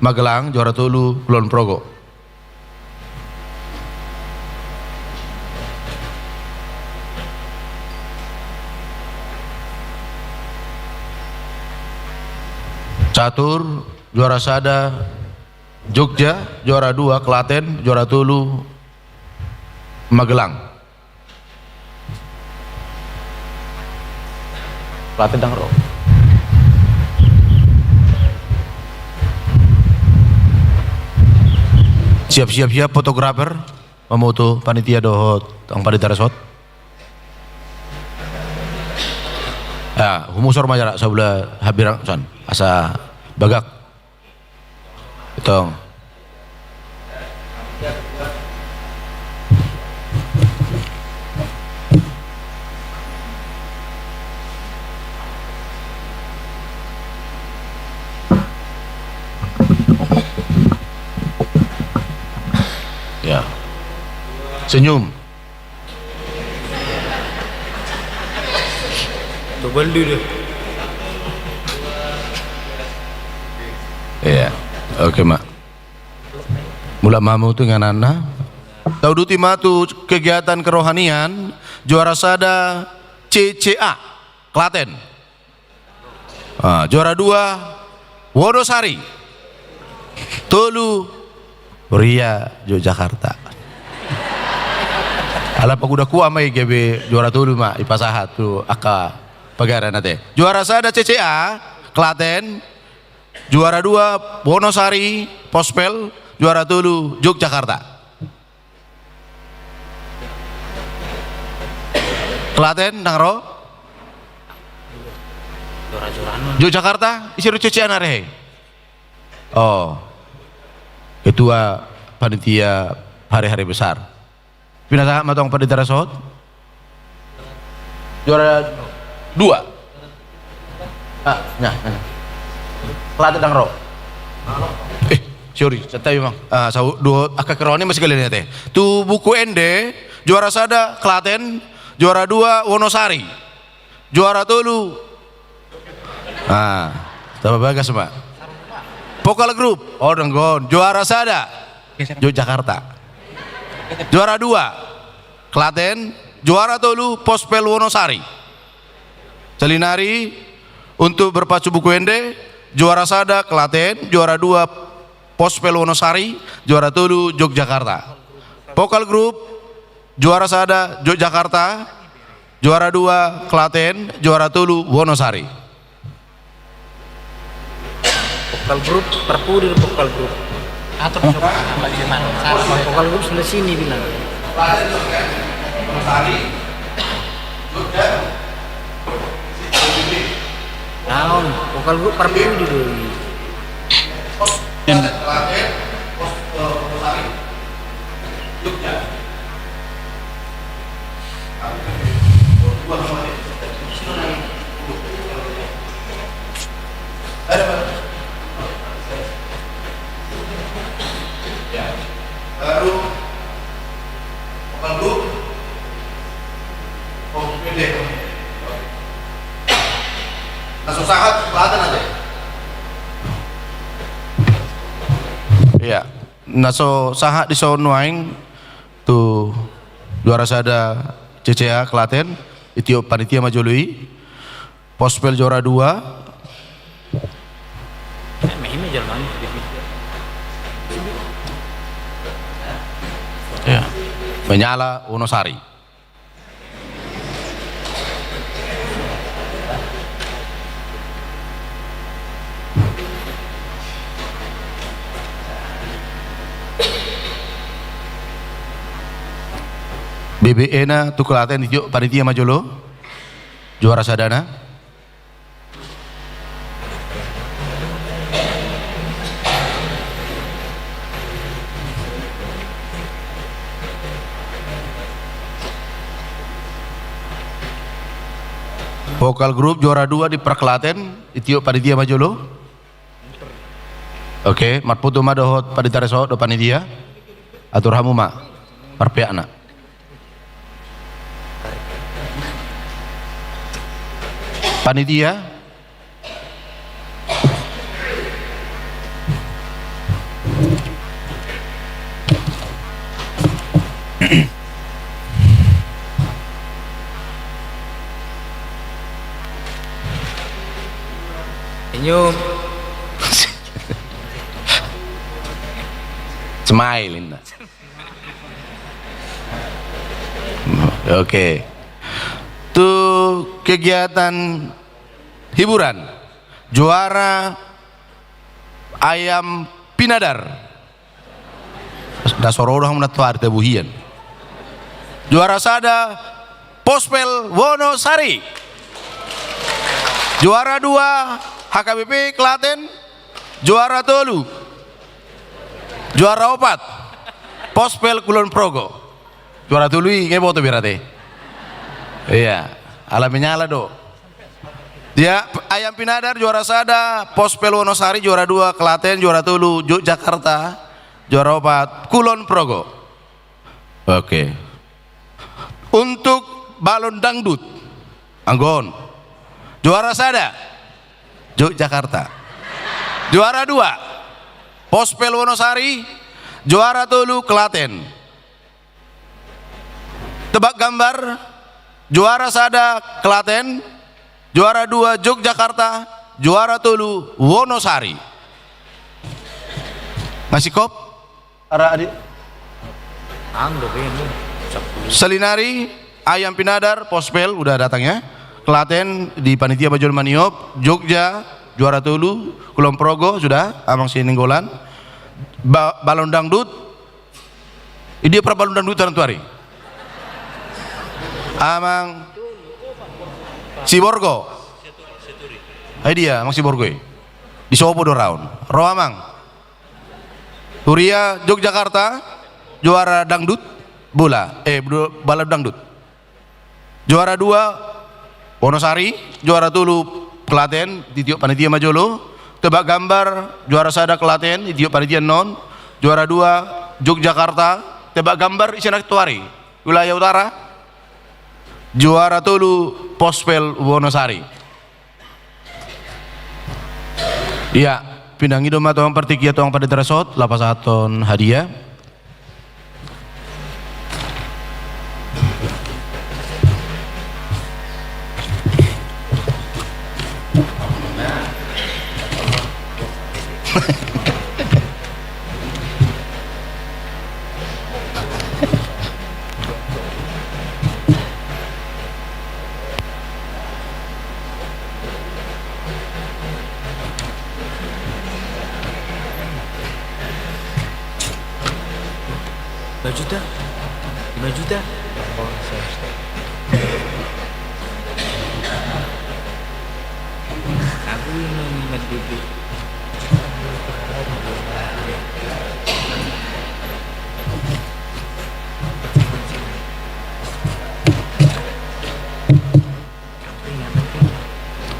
Magelang, juara tolu Kulon Progo. Catur, juara sada Jogja, juara dua Klaten, juara tolu Magelang. Klaten ndang ro. Siap-siap, siap fotografer, mamoto panitia dohot amang pandita resort. Ya, humusor ma jala sabola hambirang san, asa bagak. Tong. Ya. Senyum. Tobal dia. Iya. Oke, Mak. Mulak ma hamu tu ingananna. Tauduti ma tu kegiatan kerohanian, juara sada C C A Klaten. Ah, juara dua, Wonosari. Tolu, Ria Yogyakarta. Ala paguda kua ma i gabe juara tolu ma, ipasahat tu angka pagara na te. Juara sada C C A, Klaten. Juara dua, Wonosari, Pospel. Juara tolu, Yogyakarta. Klaten, ndang ro? Yogyakarta, ise do C C A na rehe? Oh. Ketua panitia hari-hari besar. Pinasahat ma tu amang pandita resort. Juara dua. Ah, nah, nah. Klaten ndang ro. Eh, sorry, santabi ma. Ah, sau-, duo, angka kerohanian ma sekalian i ate. Tu buku ende, juara sada Klaten, juara dua Wonosari. Juara tolu. Ah, tamba bagas ma. Pokal grup, oh, denggon. Juara sada. Yogyakarta. Juara dua, Klaten. Juara tolu, Pospel Wonosari. Salinari, untuk berpacu buku ende, juara sada Klaten, juara dua Pospel Wonosari, juara tolu Yogyakarta. Vokal grup, juara sada Yogyakarta, juara dua Klaten, juara tolu Wonosari. Vokal grup, parpudi do vokal grup. Atur coba. Vokal grup sebelah sini bilang. Naon, vokal grup parpudi do i. Iya. Na so sahat dison nuaeng tu juara sada C C A Klaten, ditiop panitia ma jolo i. Pospel juara dua. Ya. Menyala Wonosari. B B E na tu Klaten, ditiop panitia ma jolo. Juara sadana. Vokal grup juara dua di Parklaten, ditiop panitia ma jolo. Oke, marfoto ma dohot panitia resort dohot panitia. Atur hamu ma parpeakna. Panitia. Senyum. Smile, inna. Oke. Tu kegiatan hiburan, juara Ayam Pinadar. Nda so ro do hamu nantoari, tabuhian. Juara sada, Pospel Wonosari. Juara dua, H K B P Klaten. Juara tolu. Juara opat, Pospel Kulon Progo. Juara tolu i nunga diboto berarti. Iya, ala menyala do. Ya, Ayam Pinadar juara sada, Pospel Wonosari juara dua, Klaten juara tolu, Yogyakarta juara opat, Kulon Progo. Oke. Untuk balon dangdut, anggo on. Juara sada, Yogyakarta. Juara dua, Pospel Wonosari. Juara tolu, Klaten. Tebak gambar, juara sada, Klaten. Juara dua, Yogyakarta. Juara tolu, Wonosari. Masih kop? Ara, Adi. Ando ini. Salinari, Ayam Pinadar, Pospel, udah datang ya. Klaten di panitia ma jolo maniop, Jogja, juara tolu, Kulon Progo, sudah, Amang Sininggolan. Ba-, balon dangdut. Idia parbalon dangdut nantoari. Amang Siborgo. Ai dia, Amang Siborgo i. Disopo do raon. Ro, Amang. Huria, Yogyakarta, juara dangdut, bola, eh, bdo-, balon dangdut. Juara dua, Wonosari, juara tolu, Klaten, ditiop panitia ma jolo, tebak gambar, juara sada Klaten, ditiop panitia non, juara dua, Yogyakarta, tebak gambar, ise nantoari, wilayah utara, juara tolu, Pospel Wonosari. Ia, pinangido ma tu amang partingkian, tu amang panitia resort, laho pasahathon hadiah. Lima juta? Lima juta? Aku ini lima juta.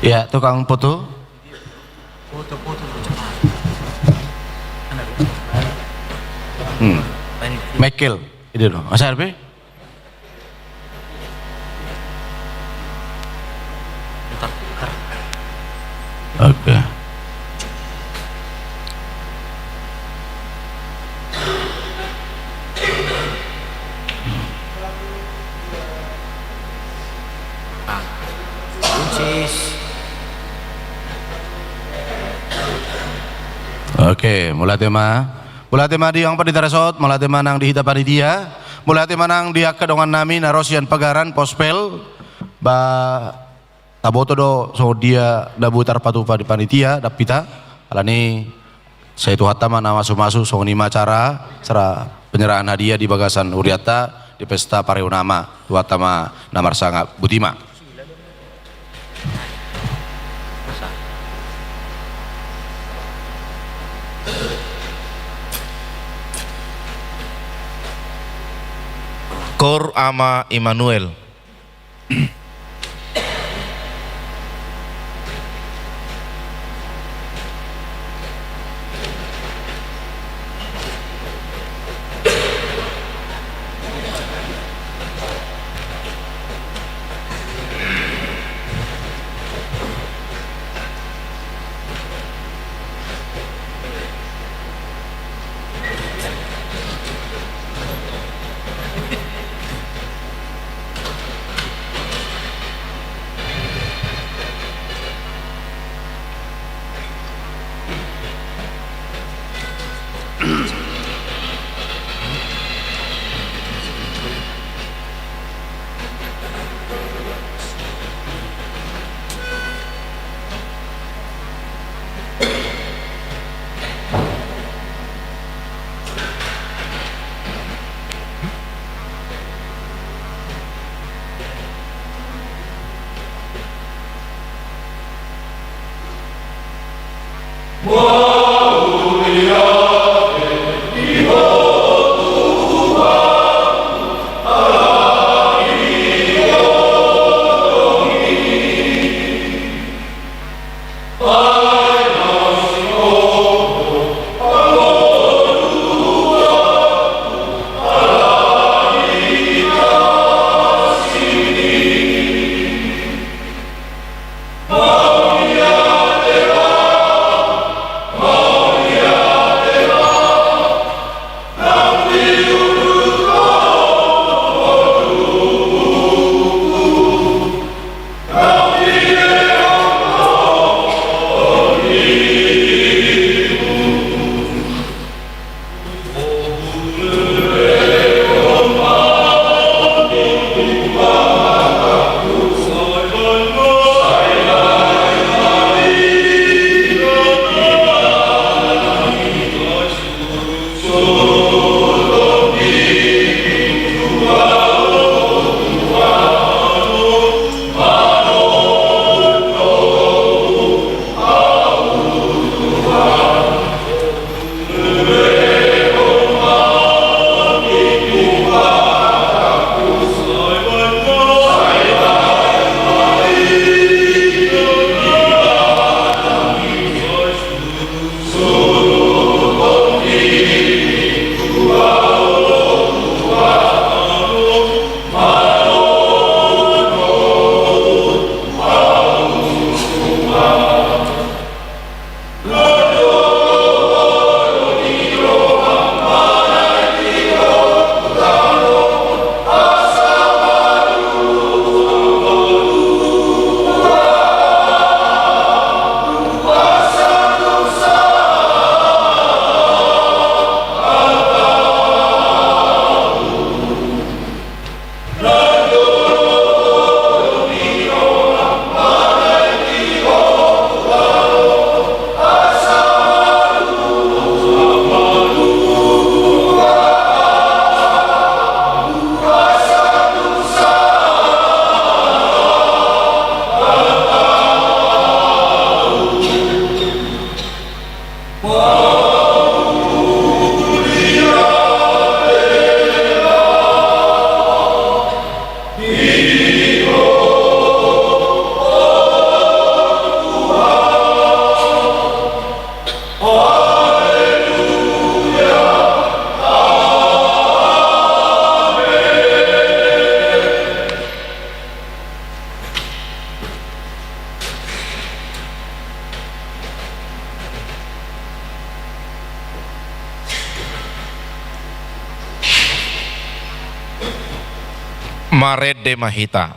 Ya, tukang foto. Hmm. Michael, ini dong. Mas Arfi? Oke. Oke, mauliate ma. Mauliate ma di Amang Pandita Resort, mauliate ma nang di hita panitia, mauliate ma nang di angka dongan nami na ro sian Pagaran, Pospel, ba taboto do songon dia na boi tarpatupa di panitia, dampita, alani sai Tuhanta ma na mamasu-masu, songon i ma acara, acara penyerahan hadiah di bagasan hurianta, di pesta Pareonama, Tuhanta ma na marsangap, boti ma. Kor Ama Immanuel. Marende ma hita.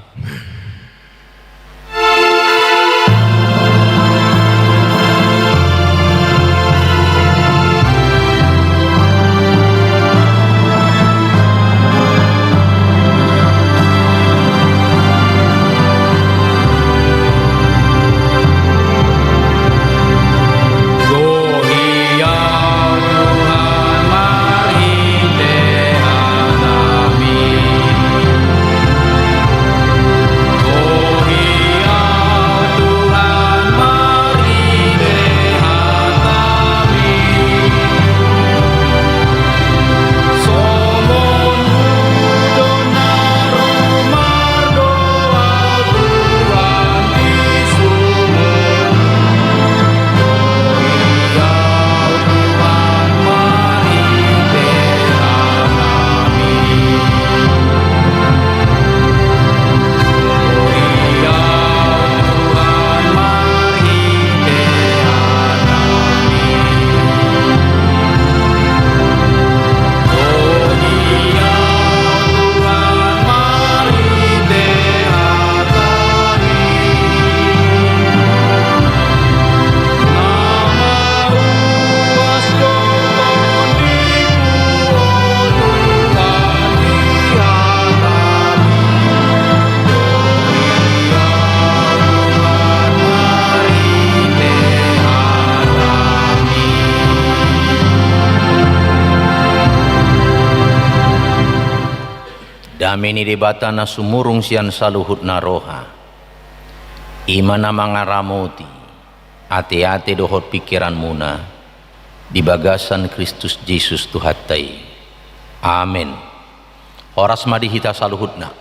Dame ni Debata na sumurung sian saluhut na roha, i ma na mangaramoti ateate dohot pingkiranmuna di bagasan Kristus Jesus Tuhanta i. Amen. Horas ma di hita saluhutna.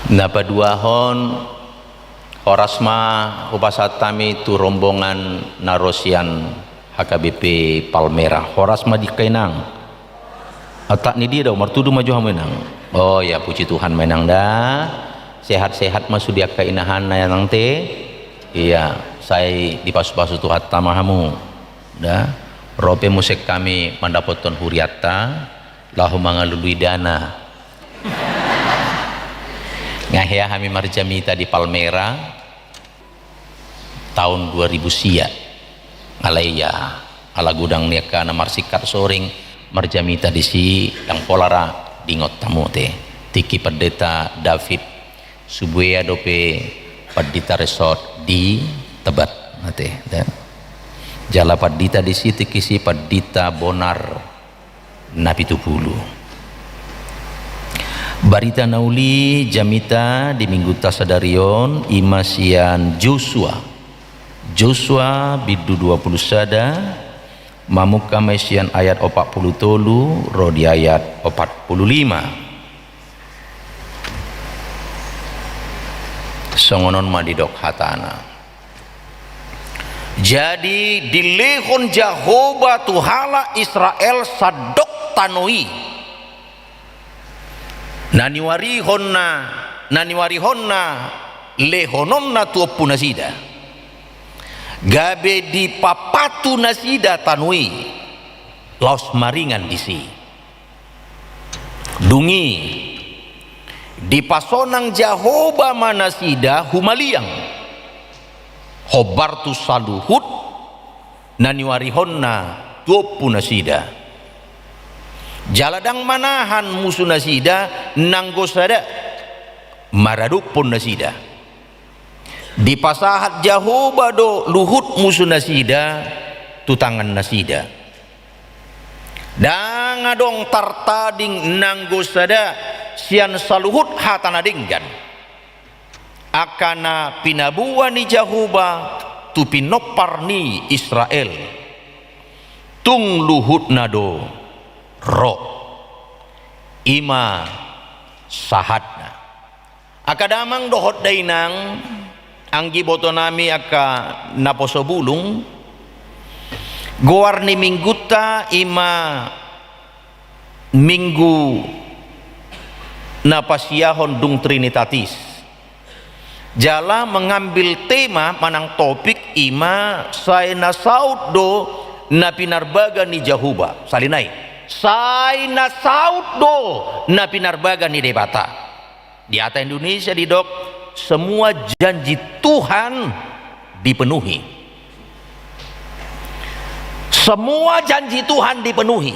Na paduahon, horas ma hupasahat hami tu rombongan na ro sian H K B P Palmera. Horas ma di angka inang. Atak ni dia do, martudu ma jo hamu inang. Oh ya, puji Tuhan ma inang da. Sehat-sehat ma sude angka inahan na inang te. Iya, sai dipasu-pasu Tuhanta ma hamu. Da, ro pe muse hami mandapothon hurianta, laho mangalului dana. Nga hea hami marjamita di Palmera taon dua ribu sia. Alai ya, ala godang ni angka na marsingkat soring marjamita disi, ndang pola ra diingot hamu te. Tingki Pandita David Subuea dope pandita resort di Tebet, ate, da. Jala pandita disi tingkisi Pandita Bonar Napitupulu. Barita na uli jamita di minggunta sadari on i ma sian Josua. Josua bindu dua pulu sada, mamungka ma i sian ayat opat pulu tolu ro di ayat opat pulu lima. Songon on ma didok hatana. Jadi dilehon Jahowa tu halak Israel sandok tano i, na niuarihonna, na niuarihonna lehononna tu ompunasida, gabe dipapatu nasida tano i laos maringan disi. Dung i dipasonang Jahowa ma nasida humaliang hombar tu saluhut na niuarihonna tu ompunasida. Jala ndang manahan musunasida nanggo sada maradophon nasida. Dipasahat Jahowa do luhut musunasida tu tangannasida. Ndang adong tartading nanggo sada sian saluhut hata na denggan, angka na pinaboa ni Jahowa tu pinompar ni Israel. Tung luhutna do ro. I ma sahatna. Angka damang dohot dainang, anggibotonami angka naposo bulung, goar ni minggunta i ma minggu na pasiahon dung Trinitatis. Jala mengambil tema manang topik i ma sai na saut do na pinarbaga ni Jahowa. Sali nai, Sai na saut do na pinarbaga ni Debata. Di hata Indonesia didok, semua janji Tuhan dipenuhi. Semua janji Tuhan dipenuhi.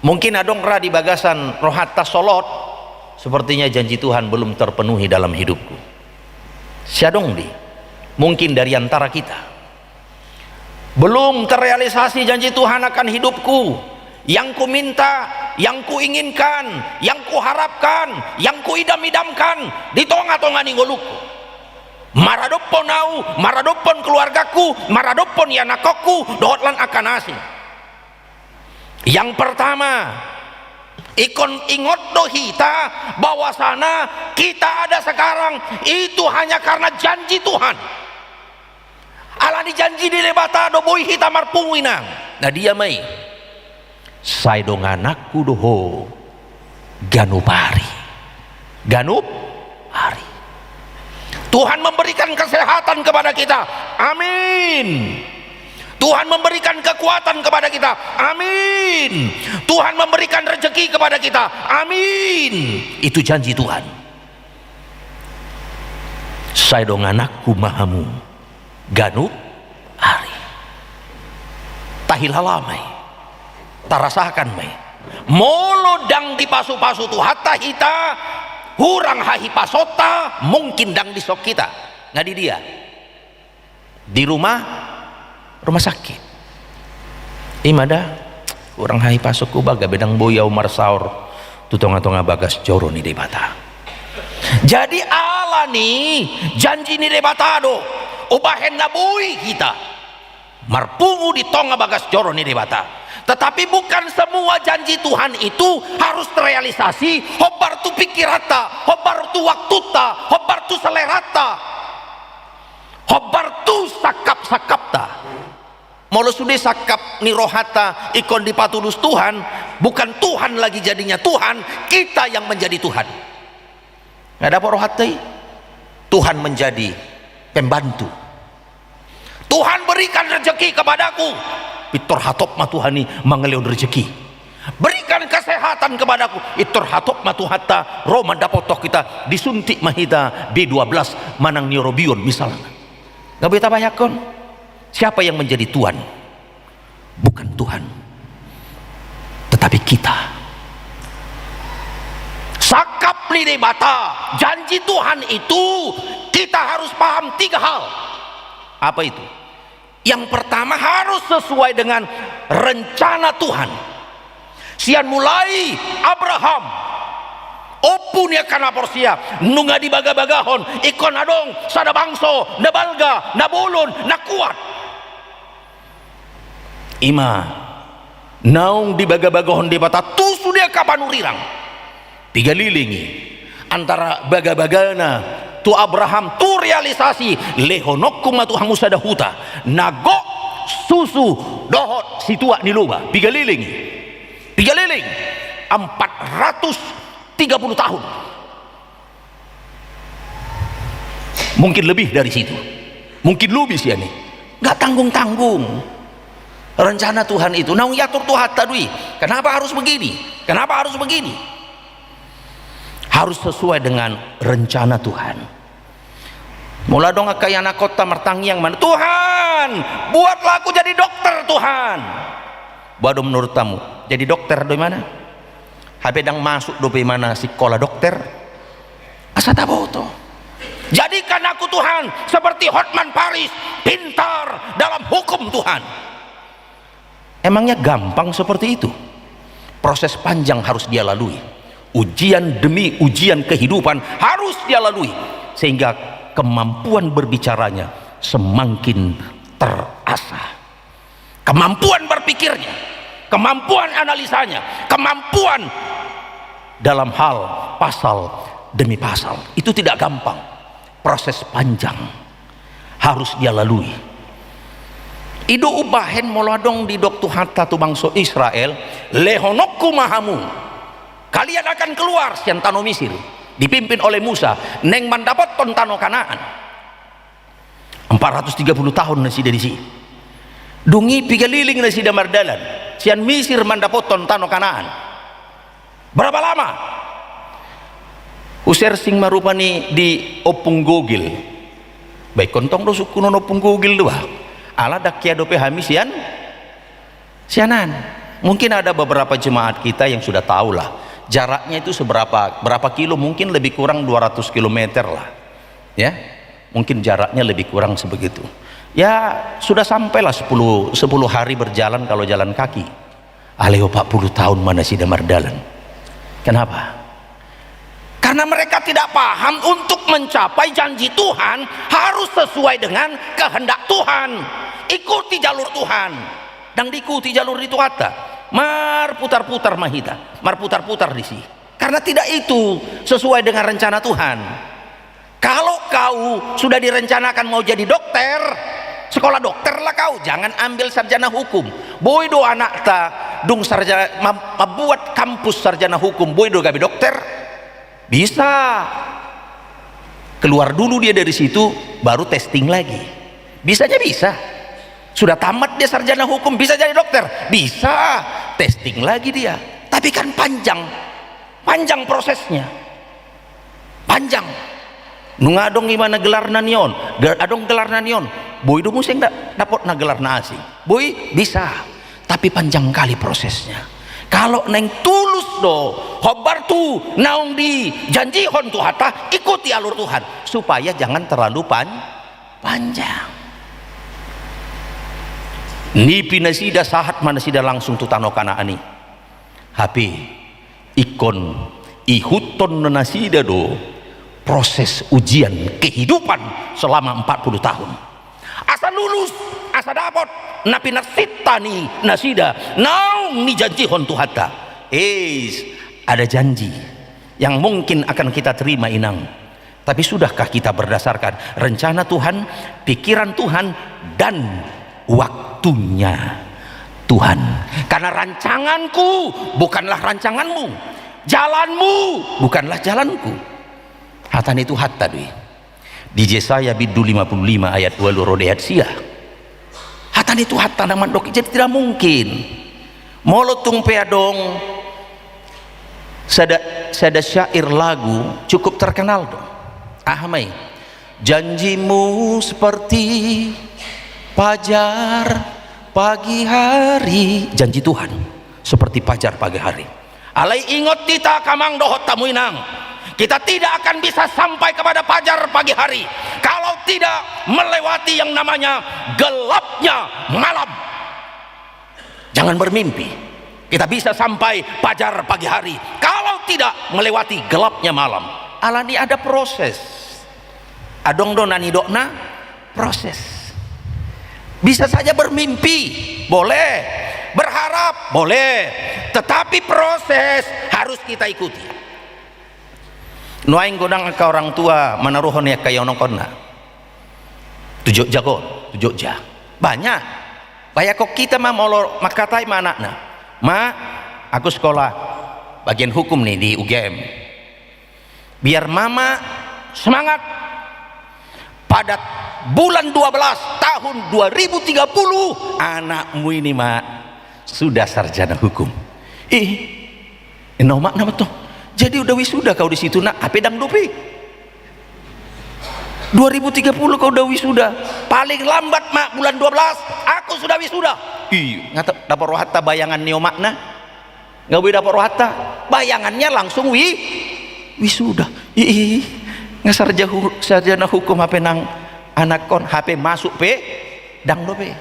Mungkin adong ra di bagasan rohanta, solot, sepertinya janji Tuhan belum terpenuhi dalam hidupku. Sai adong di, mungkin dari antara kita. Belum terrealisasi janji Tuhan akan hidupku. Yang kuminta, yang kuinginkan, yang kuharapkan, yang kuidam-idamkan di tonga-tonga ni ngolungku. Maradophon au, maradophon keluargaku, maradophon ianakhonku, dohot lan angka na asing. Yang pertama, ingkon ingot do hita bahwasana kita ada sekarang itu hanya karena janji Tuhan. Alani janji ni Debata do boi hita marpungu, inang. Na dia ma i? Sai dongananku do ho ganup ari. Ganup ari. Tuhan memberikan kesehatan kepada kita. Amin. Tuhan memberikan kekuatan kepada kita. Amin. Tuhan memberikan rezeki kepada kita. Amin. Itu janji Tuhan. Sai dongananku ma hamu ganup ari. Tahilala ma i. Tarasakan ma i. Molo ndang dipasu-pasu Tuhanta hita, hurang hahipasonta, mungkin ndang dison hita. Nga di dia? Di rumah, rumah sakit. I ma da, hurang hahipasonku ba, gabe ndang boi au marsaor tu tonga-tonga bagas joro ni Debata. Jadi alani janji ni Debata do umbahen na boi hita marpungu di tonga bagas joro ni Debata. Tetapi bukan semua janji Tuhan itu harus terrealisasi hombar tu pikiranta, hombar tu waktunta, hombar tu seleranta, hombar tu sangkap-sangkapta. Molo sude sangkap ni rohanta ingkon dipatulus Tuhan, bukan Tuhan lagi jadinya Tuhan, kita yang menjadi Tuhan. Nga dapot rohanta i? Tuhan menjadi pembantu. Tuhan, berikan rezeki kepadaku. Pintor hatop ma Tuhan i mangalehon rezeki. Berikan kesehatan kepadaku. Pintor hatop ma Tuhanta, ro mandapothon hita, disuntik ma hita B dua belas manang neurobion misalna. Gabe tabayangkon, siapa yang menjadi tuan? Bukan Tuhan, tetapi kita. Sangkap ni Debata, janji Tuhan itu, kita harus paham tiga hal. Apa itu? Yang pertama, harus sesuai dengan rencana Tuhan. Sian mulai Abraham, ompu ni angka na porsea, nunga dibagabagahon, ingkon adong sada bangso na balga, na bolon, na kuat. I ma naung dibagabagahon Debata tu sude angka panurirang. Piga leleng i antara bagabagana tu Abraham tu realisasi, lehononku ma tu hamu sada huta na gok susu dohot situak ni loba. Piga leleng i? Piga leleng? Empat ratus tiga puluh tahun. Mungkin lebih dari situ. Mungkin lebih sian i. Nggak tanggung-tanggung. Rencana Tuhan itu naung iatur Tuhanta do i. Kenapa harus begini? Kenapa harus begini? Harus sesuai dengan rencana Tuhan. Molo adong angka ianakhonta martangiang ma, "Tuhan, buatlah aku jadi dokter, Tuhan." Boha do menurut hamu? Jadi dokter do imana? Hape ndang masuk dope imana sikola dokter. Asa taboto. Jadikan aku, Tuhan, seperti Hotman Paris, pintar dalam hukum, Tuhan. Emangnya gampang seperti itu? Proses panjang harus dia lalui. Ujian demi ujian kehidupan harus dia lalui. Sehingga kemampuan berbicaranya semakin terasah. Kemampuan berpikirnya, kemampuan analisanya, kemampuan dalam hal pasal demi pasal. Itu tidak gampang. Proses panjang harus dia lalui. I do umbahen molo adong didok Tuhanta tu bangso Israel, "Lehononku ma hamu. Kalian akan keluar sian tano Misir." Dipimpin oleh Musa, naeng mandapothon tano Kanaan. Empat ratus tiga puluh tahun nasida disi. Dung i piga leleng nasida mardalan. sian Misir mandapothon tano Kanaan. Berapa lama? Husersing ma rupani di Ompung Google. Baik, on tong do sungkunon Ompung Google do, bah. Ala ndang hea dope hami sian, sian an. Mungkin ada beberapa jemaat kita yang sudah tahu lah. Jaraknya itu seberapa, berapa kilo, mungkin lebih kurang dua ratus kilometer lah. Ya, mungkin jaraknya lebih kurang sebegitu. Ya, sudah sampailah sepuluh, sepuluh hari berjalan kalau jalan kaki. Alai opat puluh tahun ma nasida mardalan. Kenapa? Karena mereka tidak paham, untuk mencapai janji Tuhan harus sesuai dengan kehendak Tuhan. Ikuti jalur Tuhan. Ndang diikuti jalur ni Tuhanta. Marputar-putar ma hita. Marputar-putar disi. Karena tidak itu sesuai dengan rencana Tuhan. Kalau kau sudah direncanakan mau jadi dokter, sekolah dokter lah kau, jangan ambil sarjana hukum. Boi do anakta dung sarjana, mem-, membuat kampus sarjana hukum, boi do gabe dokter? Bisa. Keluar dulu dia dari situ, baru testing lagi. Bisanya bisa. Sudah tamat dia sarjana hukum, bisa jadi dokter? Bisa. Testing lagi dia. Tapi kan panjang. Panjang prosesnya. Panjang. Nunga adong ibana gelarna ni on, ge-, adong gelarna ni on. Boi do muse da-, dapotna gelarna asing. Boi, bisa. Tapi panjang kali prosesnya. Kalau naeng tulus do, hombar tu naung dijanjihon Tuhanta, ikuti alur Tuhan. Supaya jangan terlalu pan-, panjang. Nipi nasida, sahat ma nasida langsung tu tano Kanaan i. Hape ingkon ihuthon nasida do proses ujian kehidupan selama empat puluh tahun. Asa lulus, asa dapot na pinarsinta ni nasida naung dijanjihon Tuhanta. Eis, ada janji yang mungkin akan kita terima, Inang. Tapi sudahkah kita berdasarkan rencana Tuhan, pikiran Tuhan, dan waktunya Tuhan? Karena rancanganku bukanlah rancanganmu, jalanmu bukanlah jalanku. Hata ni Tuhanta do i. Di Jesaya bindu lima puluh lima ayat ualu ro di ayat sia. Hata ni Tuhanta na mandok i, jadi tidak mungkin. Molo tung pe adong sada, sada syair lagu cukup terkenal do. Aha ma i? Janjimu seperti pajar pagi hari. Janji Tuhan seperti pajar pagi hari. Alai ingot hita, amang, dohot hamu, Inang, kita tidak akan bisa sampai kepada pajar pagi hari kalau tidak melewati yang namanya gelapnya malam. Jangan bermimpi kita bisa sampai pajar pagi hari kalau tidak melewati gelapnya malam. Alani ada proses. Adong do na nidokna proses. Bisa saja bermimpi, boleh. Berharap, boleh. Tetapi proses harus kita ikuti. Nuaeng godang angka orang tua manaruhon ni angka ianakhonna tu Jogja on, tu Jogja. Banyak. Bayangkon hita ma molo mangkatai ma anakna, "Ma, aku sekolah bagian hukum nih di U G M." Biar mama semangat. Pada bulan dua belas tahun dua ribu tiga puluh, anakmu ini, Ma, sudah sarjana hukum. Ih, ninna omakna ma tong. Jadi udah wisuda kau di situ, Nak? Hape ndang dope. Dua ribu tiga puluh kau udah wisuda. Paling lambat, Ma, bulan dua belas aku sudah wisuda. Ih, nga dapot rohanta bayangan ni omakna. Nga boi dapot rohanta, bayangannya langsung wi-, wisuda. Ih, nga sarja hu-, sarjana hukum hape nang anakhon, hape masuk pe ndang dope.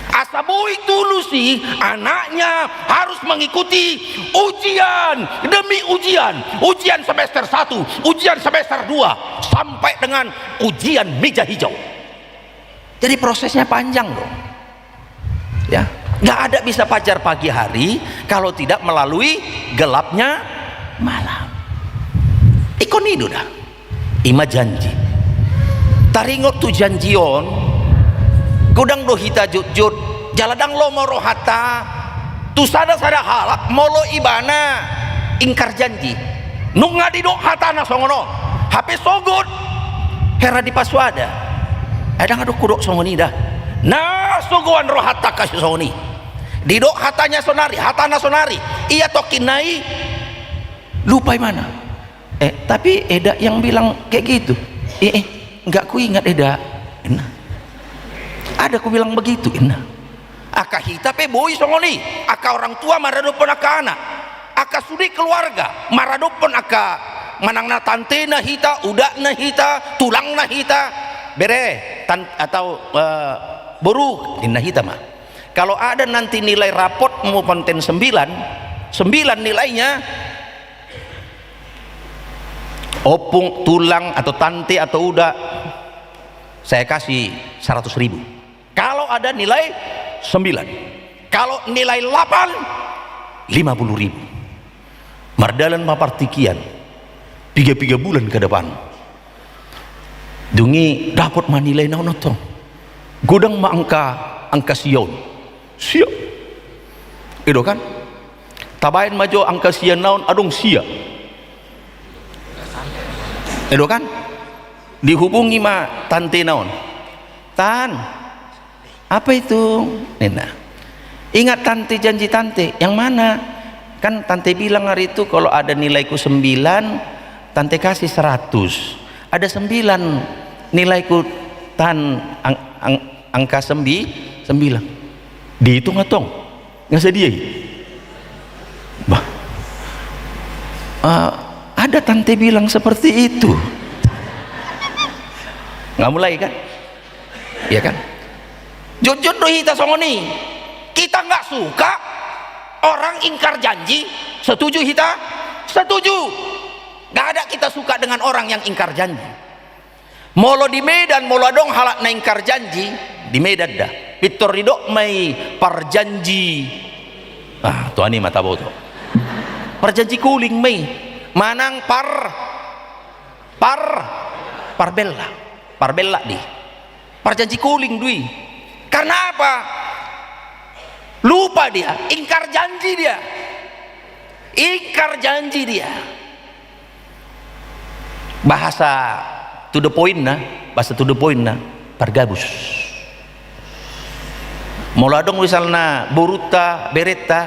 Asa boi tulus i, anaknya harus mengikuti ujian demi ujian, ujian semester satu, ujian semester dua, sampai dengan ujian meja hijau. Jadi prosesnya panjang, loh. Ya, nggak ada bisa pajar pagi hari kalau tidak melalui gelapnya malam. Ingkon i do da. I ma janji. Taringot tu janji on, godang do hita jotjot, jala ndang lomo rohanta tu sada-sada halak molo ibana ingkar janji. Nunga didok hatana songon on, hape sogot hera dipasuada. Ai ndang adong hudok songon i da. Na sogoan rohanta angka songon i. Didok hatanya sonari, hatana sonari. Ia tongkin na i lupa imana. Eh, tapi Eda yang bilang kayak gitu. Eh, eh, nggak kuingat Eda. Inna. Ada kubilang begitu, Inna. Angka hita pe boi songon i. Angka orang tua maradophon angka anak. Angka sude keluarga maradophon angka manang na tantena hita, udakna hita, tulangna hita. Bere, tan-, atau, eh, boru, inna hita ma. Kalau ada nanti nilai rapotmu panten sembilan, sembilan nilainya, ompung, tulang, atau tante, atau uda, saya kasih seratus ribu. Kalau ada nilai sembilan. Kalau nilai delapan, lima puluh ribu. Mardalan ma partingkian. Piga-piga bulan ke depan. Dung i dapot ma nilai na on, antong. Godang ma angka, angka sia on. Sia. Ido kan? Tabaen ma jo angka sia na on adong sia. Ido kan? Dihubungi ma tante na on. Tan, apa itu? Ninna. Ingat tante, janji tante. Yang mana? Kan tante bilang hari itu kalau ada nilaiku sembilan, tante kasih seratus. Ada sembilan nilaiku, Tan, ang-, ang-, angka sembi-, sembilan. Dihitung, antong. Nggak sadia i. Bah. Eh, ada tante bilang seperti itu. Nggak mulai kan? Iya kan? Jotjot do hita songon i. Kita nggak suka orang ingkar janji, setuju hita? Setuju. Nggak ada kita suka dengan orang yang ingkar janji. Molo di Medan, molo adong halak na ingkar janji, di Medan da. Pintor didok ma i parjanji. Ah, tuani ma taboto. Parjanji kuling ma i. Manang par-, par-, parbella. Parbella di. Parjanji kuling do i. Karena apa? Lupa dia, ingkar janji dia. Ingkar janji dia. Bahasa to the point-na, bahasa to the point-na, pargabus. Molo adong misalna borunta, berenta,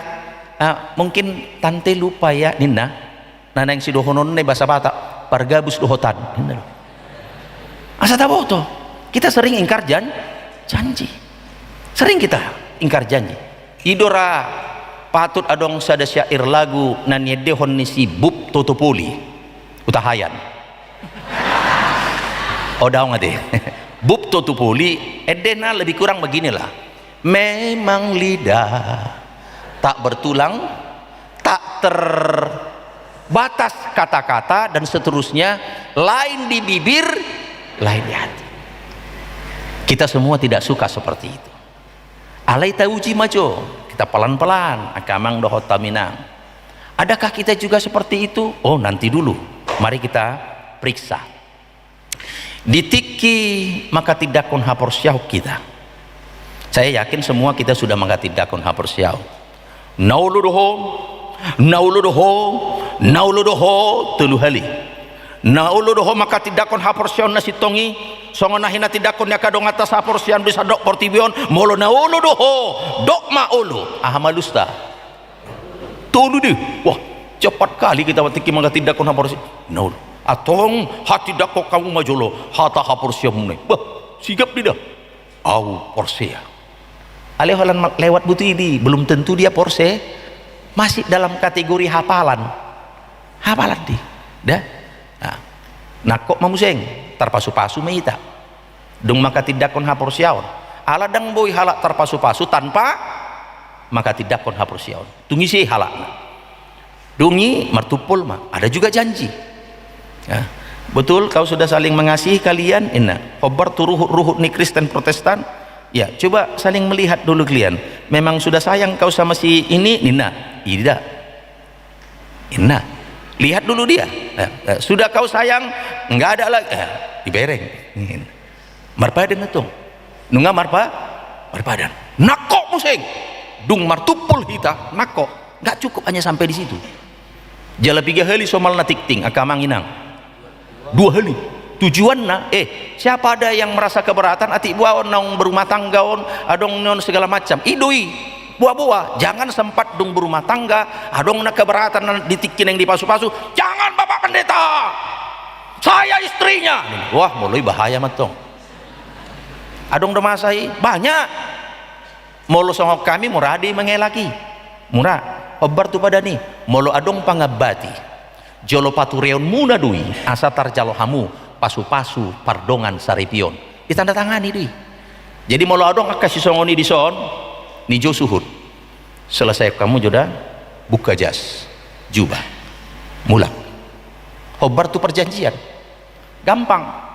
ah, mungkin tante lupa ya, ninna. Na naeng sidohononna i bahasa Batak, pargabus dohotan, ninna do. Asa taboto, kita sering ingkar jan-, janji. Sering kita ingkar janji. I do ra patut adong sada syair lagu na niendehon ni si Bub Totopoli. Hutahayan. O, daong ate. Bub Totopoli, endena lebih kurang beginilah. Memang lidah tak bertulang, tak terbatas kata-kata, dan seterusnya, lain di bibir, lain di hati. Kita semua tidak suka seperti itu. Alai tauji ma jo, kita pelan-pelan, angka amang dohot hamu inang. Adakah kita juga seperti itu? Oh, nanti dulu. Mari kita periksa. Di tingki manghatindanghon haporseaon hita. Saya yakin semua kita sudah manghatindanghon haporseaon. Na olo do ho, na olo do ho, na olo do ho, tolu hali. Na olo do ho manghatindanghon haporseaon na sintong i, songon na hinatindanghon ni angka donganta sahaporseaon di sandok portibi on, molo na olo do ho, dok ma olo. Aha ma alusta? Tolu do i. Wah, cepat kali kita tingki manghatindanghon haporseaon. Na olo. Antong hatindanghon hamu ma jolo hata haporseaonmuna i. Bah, sigap do i da. Au porsea. Alai holan ma-, lewat buti i, belum tentu dia porsea. Masih dalam kategori hafalan. Hafalan do i. Da? Nah. Nangkok ma muse, tarpasu-pasu ma hita. Dung manghatindanghon haporseaon. Ala ndang boi halak tarpasu-pasu tanpa manghatindanghon haporseaon. Tung ise halakna? Dung i martumpol ma, ada juga janji. Ya. Betul, kau sudah saling mengasihi kalian, inna. Hombar tu ruhut-ruhut ni Kristen Protestan. Ya, coba saling melihat dulu kalian. Memang sudah sayang kau sama si ini, ninna. Ida. Inna. Lihat dulu dia. Eh, eh, sudah kau sayang, enggak ada lagi. Eh, dibereng. Marpadan antong. Nunga marpa-, marpadan. Nangkok muse. Dung martumpol hita, nangkok. Nggak cukup hanya sampai di situ. Jala piga hali somalna tingting, angka amang inang? Dua hali. Tujuanna, eh, siapa ada yang merasa keberatan, atik boa on naung berumah tangga on, adong ni on segala macam. I do i, boa-boa, jangan sempat dung berumah tangga, adong na keberatan di tingki naeng dipasu-pasu, "Jangan, Bapak Pendeta! Saya istrinya!" Wah, molo i bahaya mantong. Adong do masa i, banyak. Molo songon hami mura do i mangelak i. Mura, hombar tu padan i. Molo adong pangambati, jolo patureonmuna do i, asa tarjalo hamu pasu-pasu pardongan saripeon. Ditandatangani do i. Jadi molo adong angka sisongon i dison, nijou suhut. Selesai hamu jo da, buka jas, jubah. Mulak. Hombar tu perjanjian. Gampang.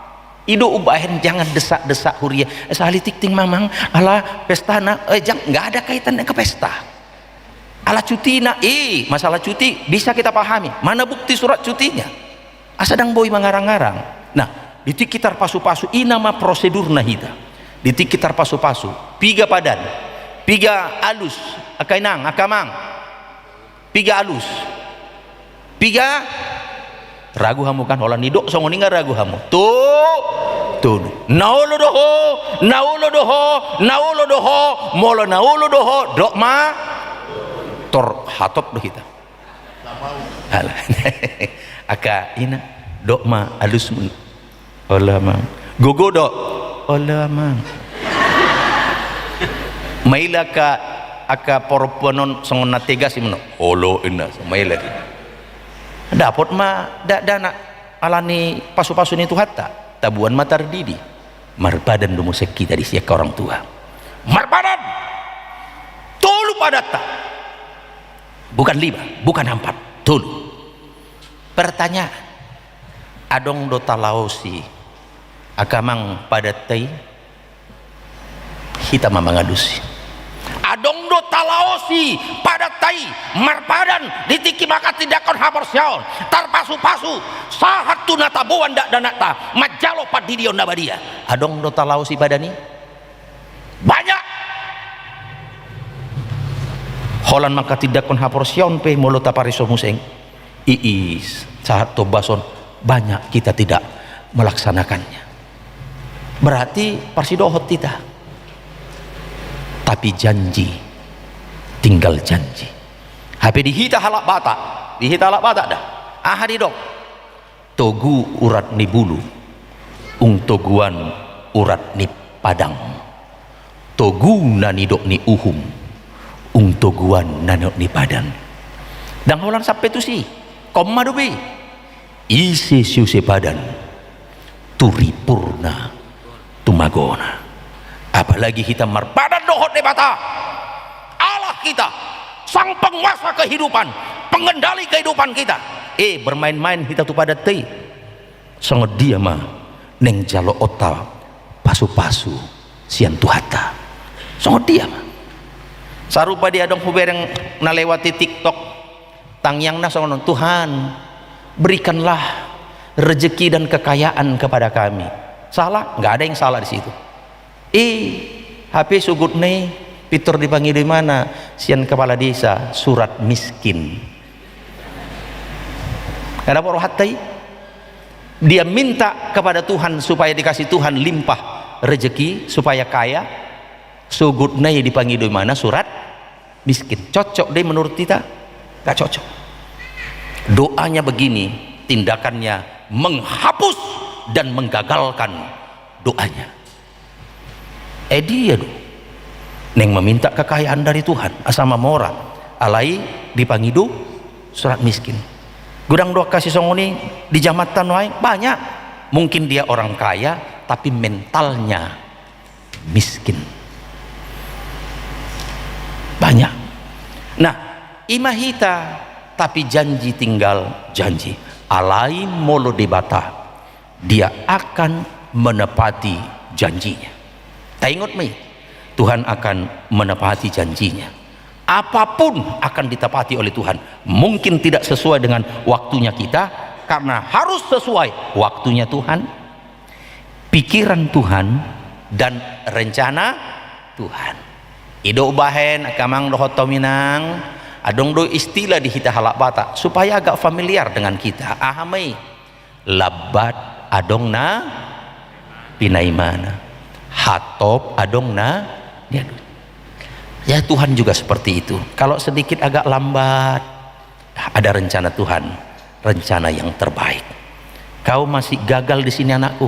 I do umbahen, jangan desak-desak huria. "Eh, sahali tingting, Mamang, ala pestana." Eh, jang, nggak ada kaitan dengan pesta. Ala cutina, eh, masalah cuti bisa kita pahami. Mana bukti surat cutinya? Asa ndang boi mangarang-arang. Nah, di tingki tarpasu-pasu, i nama prosedurna hita. Di tingki tarpasu-pasu, piga padan, piga alus, angka inang, angka amang. Piga alus. Piga. Ragu hamu kan, holan nidok songon i nga ragu hamu. Tu, tolu. Na olo do ho, na olo do ho, na olo do ho, molo na olo do ho, dok ma. Tor hatop do hita. Alah. Angka ina, dok ma alusmu. Olo, Amang. Gogo do? Olo, Amang. Maila angka, angka porompuan on songon na tegas i mano. Olo, inna, maila di. Dapot ma dakdanak ala ni pasu-pasu ni Tuhanta. Taboan ma tardidi. Marpadan do muse hita disi angka orang tua. Marpadan. Tolu padanta. Bukan lima, bukan ampat, tolu. Pertanyaan, adong do talaosi angka amang padanta i? Hita ma mangalusi. Adong do talaosi padanta i marpadan di tingki manghatindanghon haporseaon, tarpasu-pasu, sahat tu na taboan dakdanakta manjalo pandidion na badia? Adong do talaosi padan i? Banyak. Holan manghatindanghon haporseaon pe molo tapareso muse, iis, sahat tu ombas on, banyak kita tidak melaksanakannya. Berarti parsidohot hita. Tapi janji, tinggal janji. Hape di hita halak Batak, di hita halak Batak da. Aha didok? Togu urat ni bulu, ung toguan urat ni padang. Togu na nidok ni uhum, ung toguan na nidok ni padan. Ndang holan sampe tusi, komma dope. Ise siuse padan, tu ripurna, tu magona. Apalagi hita marpadan dohot Debata. Allah kita, sang penguasa kehidupan, pengendali kehidupan kita. Eh, bermain-main hita tu padanta i. Songon dia ma naeng jaloonta pasu-pasu sian Tuhanta? Songon dia ma? Sarupa dia adong hubereng na lewat di TikTok. Tangiangna songon on, "Tuhan, berikanlah rezeki dan kekayaan kepada kami." Salah? Nggak ada yang salah di situ. Eh, hape sogotna i pintor dipangido imana sian kepala desa surat miskin. Nggak dapot rohanta i. Dia minta kepada Tuhan supaya dikasih Tuhan limpah rezeki, supaya kaya. Sogotna i dipangido imana surat miskin. Cocok do i menurut hita? Nggak cocok. Doanya begini, tindakannya menghapus dan menggagalkan doanya. Eh, dia do naeng meminta kekayaan dari Tuhan, asa mamora, alai dipangido surat miskin. Godang do angka sisongon i di jamanta nuaeng, banyak. Mungkin dia orang kaya, tapi mentalnya miskin. Banyak. Nah, ima hita, tapi janji tinggal janji. Alai molo Debata, Dia akan menepati janji-Nya. Taingot ma i, Tuhan akan menepati janji-Nya. Apapun akan ditepati oleh Tuhan. Mungkin tidak sesuai dengan waktunya kita, karena harus sesuai waktunya Tuhan, pikiran Tuhan, dan rencana Tuhan. I do umbahen, angka amang dohot hamu inang, adong do istilah di hita halak Batak, supaya agak familiar dengan kita. Aha ma i? Lambat adong na pinaimana. Hatop adong na nialuhon. Ya, Tuhan juga seperti itu. Kalau sedikit agak lambat, ada rencana Tuhan, rencana yang terbaik. Kau masih gagal di sini, anakku,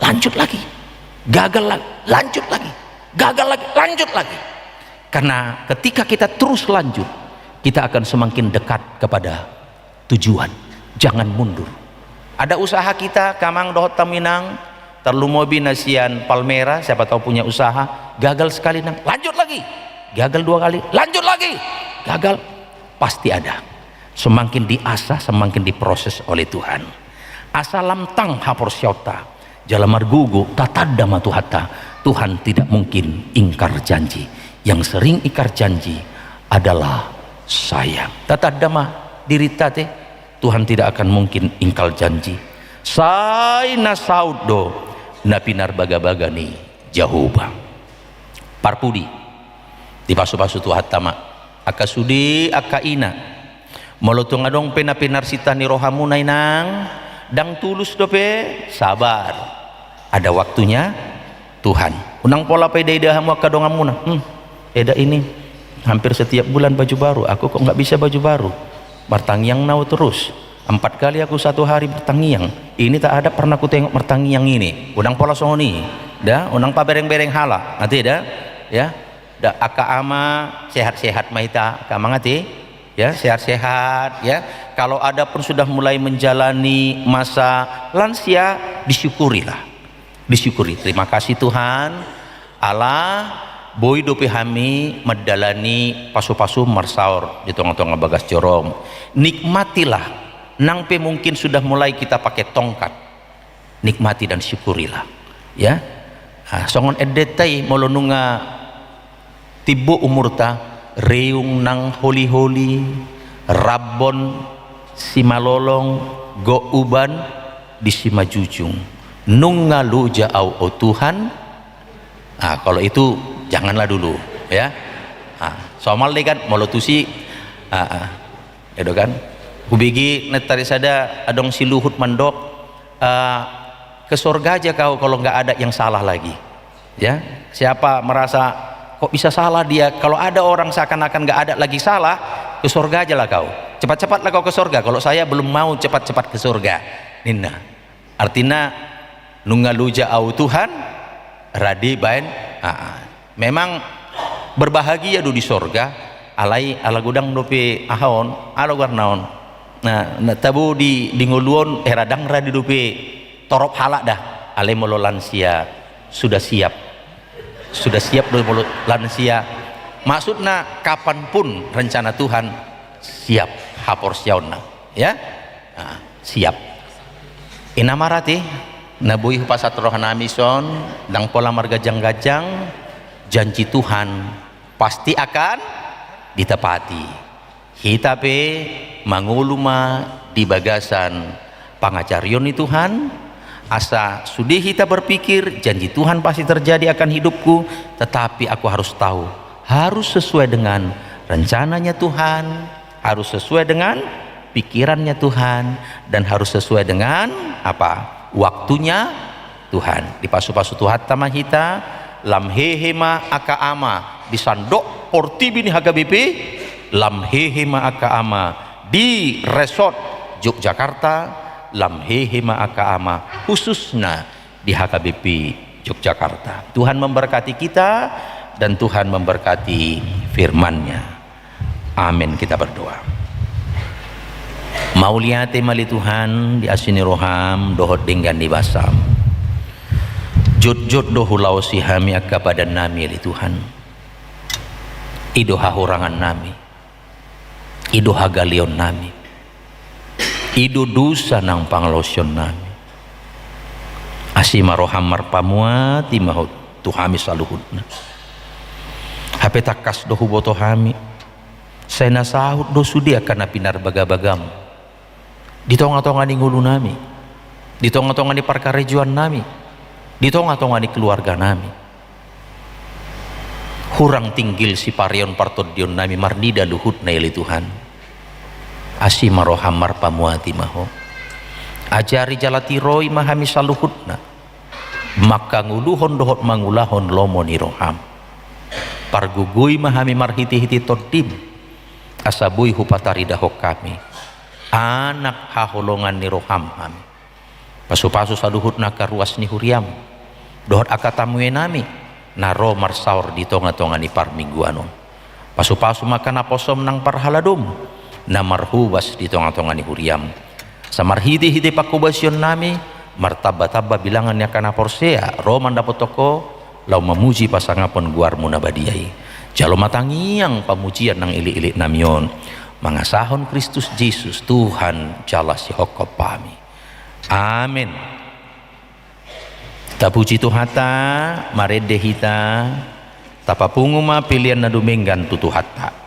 lanjut lagi. Gagal lagi, lanjut lagi. Gagal lagi, lanjut lagi. Karena ketika kita terus lanjut, kita akan semakin dekat kepada tujuan. Jangan mundur. Ada usaha kita, amang dohot hamu inang, tarlumobi na sian Palmera, siapa tahu punya usaha, gagal sekali, nang, lanjut lagi. Gagal dua kali, lanjut lagi. Gagal, pasti ada. Semakin diasah, semakin diproses oleh Tuhan. Asa lam tang haporseaonta, jala margogo tatanda ma tu Tuhanta. Tuhan tidak mungkin ingkar janji. Yang sering ingkar janji adalah saya. Tatanda ma dirinta te, Tuhan tidak akan mungkin ingkar janji. Sai na saut do na pinarbagabaga ni Jahowa. Parpudi, dipasupasu Tuhanta ma angka sude angka ina. Molo tung adong pe na pinarsinta ni rohamuna, inang, ndang tulus dope, sabar. Ada waktunya Tuhan. Unang pola paidaida hamu angka donganmuna. Hmm, eda ini hampir setiap bulan baju baru, aku kok nggak bisa baju baru. Martangiang na au terus. Empat kali aku satu hari bertangiang. Ini tak ada pernah kutengok martangiang ini. Unang pola songon i. Da, unang pabereng-bereng halak. Ate da? Ya. Da, angka ama, sehat-sehat ma hita. Angka amang ate? Ya, sehat-sehat, ya. Kalau ada pun sudah mulai menjalani masa lansia, disyukurilah. Disyukuri. Terima kasih Tuhan, ala boi dope hami mandalani pasupasu marsaor di tonga-tonga bagas joro-Mu. Nikmatilah, nang pe mungkin sudah mulai kita pakai tongkat. Nikmati dan syukurilah. Ya. Ah, songon endenta i, molo nunga timbo umurta, riung nang holi-holi, rambon simalolong, gok uban di simanjujung. Nunga loja au, o Tuhan. Ah, kalau itu janganlah dulu, ya. Ah, somal dei kan, molo tusi, ah, ah. Edo kan? Hubege na tarisada adong si Luhut mandok, eh, ke sorga aja kau kalau nggak ada yang salah lagi. Ya, siapa merasa kok bisa salah dia? Kalau ada orang seakan-akan nggak ada lagi salah, ke sorga aja lah kau. Cepat-cepatlah kau ke sorga. Kalau saya belum mau cepat-cepat ke sorga. Ninna. Artina, nunga loja au Tuhan, rade baen, aa. Memang berbahagia do di sorga, alai ala godang dope aha on, ala goarna on. Nah, na tabo di, di ngolu on, hera ndang rade dope torop halak da, alai molo lansia sudah siap. Sudah siap do molo lansia. Maksudna kapanpun rencana Tuhan siap haporseaonna. Ya? Nah, siap. Ina marate, na boi hupasahat roha nami son, ndang pola marganjang-ganjang, janji Tuhan pasti akan ditepati. Hita pe mangolu ma di bagasan pangajarion ni Tuhan, asa sude hita berpikir, janji Tuhan pasti terjadi akan hidupku, tetapi aku harus tahu, harus sesuai dengan rencananya Tuhan, harus sesuai dengan pikirannya Tuhan, dan harus sesuai dengan apa? Waktunya Tuhan. Dipasu-pasu Tuhanta ma hita, lam hehe ma angka ama di sandok portibi ni H K B P, lam hehe ma angka ama di resort Yogyakarta, lam hehe ma angka ama khususna di H K B P Yogyakarta. Tuhan memberkati kita dan Tuhan memberkati firman-Nya. Amin. Kita berdoa. Mauliate ma ale Tuhan di asi ni roham dohot denggan ni basam. Jotjot do hulaosi hami angka padannami ale Tuhan. I do hahurangan nami. I do hagaleon nami. I do dosa nang pangalaosion nami. Asi ma roham marpamuati ma Ho tu hami saluhutna. Hape tangkas do huboto hami. Sai na saut do sude angka na pinarbagabagam. Di tonga-tonga ni ngolu nami. Di tonga-tonga ni parkarejoan nami. Di tonga-tonga ni keluarga nami. Hurang tinggil sipareon partondion nami marnida luhutna i ale Tuhan. Asi ma roham marpamuati ma Ho. Ajari jala tiroi ma hami saluhutna mangkangoluhon dohot mangulahon lomo ni roham. Pargogoi ma hami marhitehite Tondim, asa boi hupataridahon hami anak haholongan ni roham hami. Pasupasu saluhutna angka ruas ni huriam dohot angka tamuenami na ro marsaor di tongatonga ni parmingguan on. Pasupasu ma angka naposom nang parhaladom na marhobas di tongatonga ni huriam. Asa marhitehite panghobasionnami martambatamba bilangan ni angka na porsea ro mandapothon Ho, laho mamuji pasangapon goarmu na badia i. Jalo ma tangiang pamujian nang ilikiliknami on, mangasahon Kristus Jesus, Tuhan jala sihophop hami. Amen. Tapuji Tuhanta, marende hita, tapapungu ma pelean na dumenggan tu Tuhanta.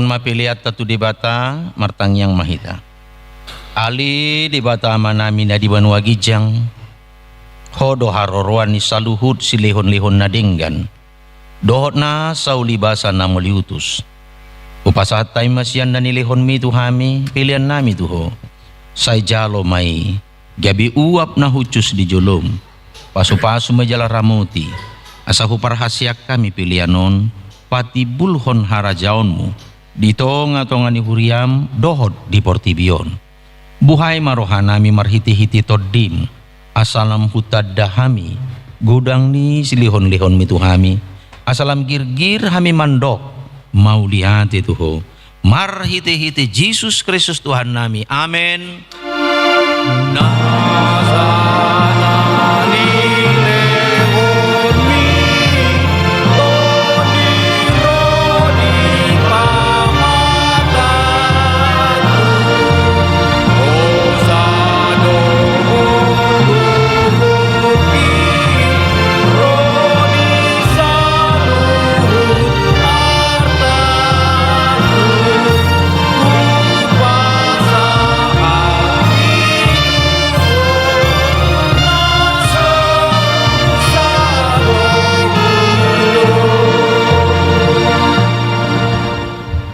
Ma peleanta tu Debata, martangiang ma hita. Ale Debata Amanami na di banua ginjang, Ho do haroroan ni saluhut silehonlehon na denggan dohot nasa ulibasa na mauliutus. Hupasahat hami ma sian na nilehonMi tu hami peleannami tu Ho. Sai jalo ma i gabe uap na hushus di joloM. Pasupasu ma i jala ramoti, asa huparhaseang hami pelean on patimbulhon harajaonMu di tongatonga ni huriaM dohot di portibi on. Buhai ma rohanami marhitehite TondiM, asa lam hutanda hami godang ni silehonlehonMi tu hami, asa lam girgir hami mandok mauliate tu Ho. Marhitehite Jesus Kristus Tuhannami. Amen.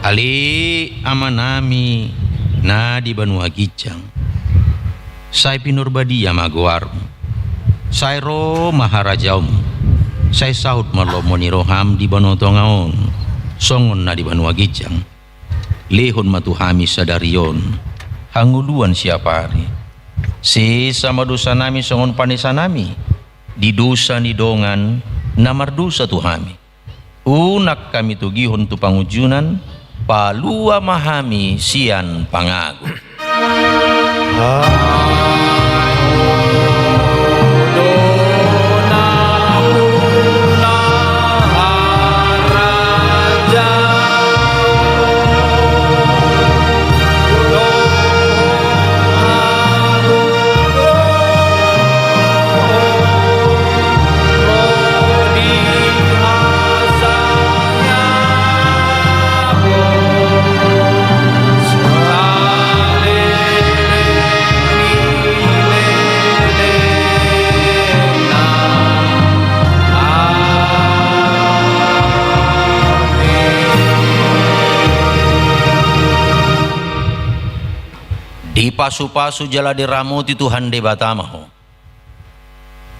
Ale Amanami na di banua ginjang, sai pinarbadia ma goarMu. Sai ro ma harajaonMu. Sai saut ma lomo ni rohaM di banua tonga on, songon na di banua ginjang. Lehon ma tu hami sadari on hangoluan siapari. Sesa ma dosanami songon panesanami di dosa ni dongan na mardosa tu hami. Unang hami togihon tu pangunjunan, palua ma hami sian pangago. Dipasupasu jala diramoti Tuhan Debata ma ho.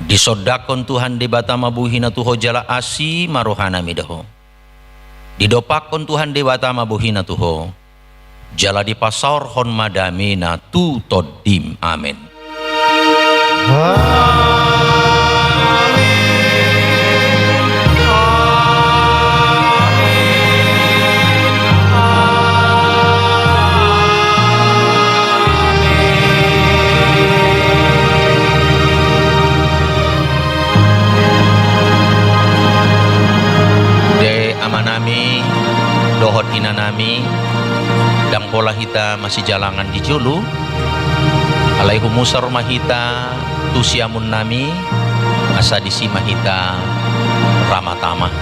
Disondangkon Tuhan Debata ma bohiNa tu ho jala asi ma rohaNa mida ho. Didompakkon Tuhan Debata ma bohiNa tu ho, jala dipasaorhon ma dameNa tu tondim. Amen. Amen. Amen. Amen. Ate amanami dohot inanami, ndang pola hita masijalangan di jolo, alai humusor ma hita tu siamunnami, asa disi ma hita ramatama.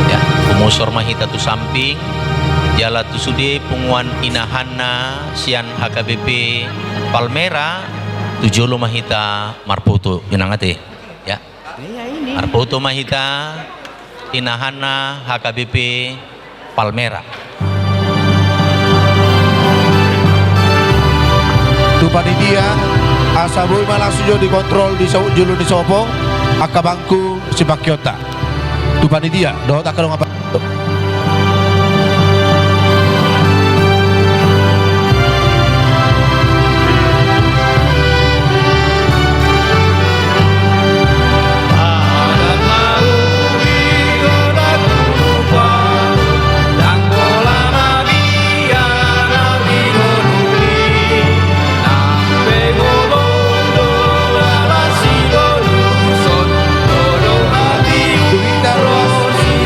Ya, humusor ma hita tu samping, jala tu sude punguan inahanna sian H K B P Palmera, tu jolo ma hita marpoto, inang ate. Ya. Marpoto ma hita inahanna H K B P Palmera. Tu panitia, asa boi ma langsung jo dikontrol di so-, jolo ni sopo, angka bangku sipangkionta. Tu panitia dohot angka dongan.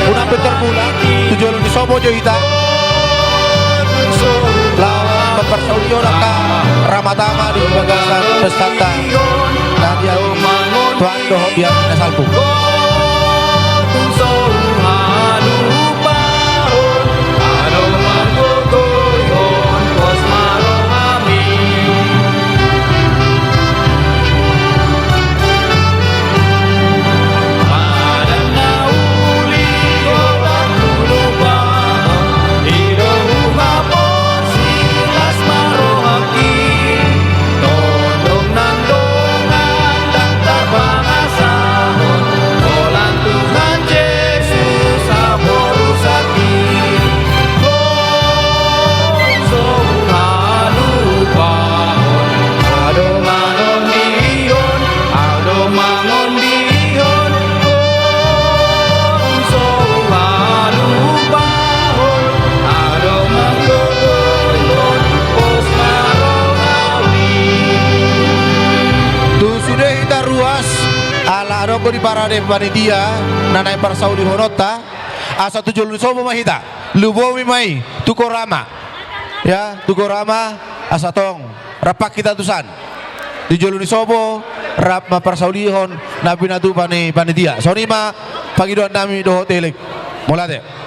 Unang pe terbulan, tu jolo ni sopo jo hita. Laho mamparsaulihon angka ramatama di bagasan pestanta. Tuhan dohot biar na salpu. parade panitia na naeng parsaulihononta, asa tu jolo ni sopo ma hita, lumobi ma i tu Korama. Ya, tu Korama, asa tong rap hita tusan. Di jolo ni sopo, rap ma parsaulihon na pinatupa ni panitia. Songon i ma pangidoan nami dohot elek. Mauliate.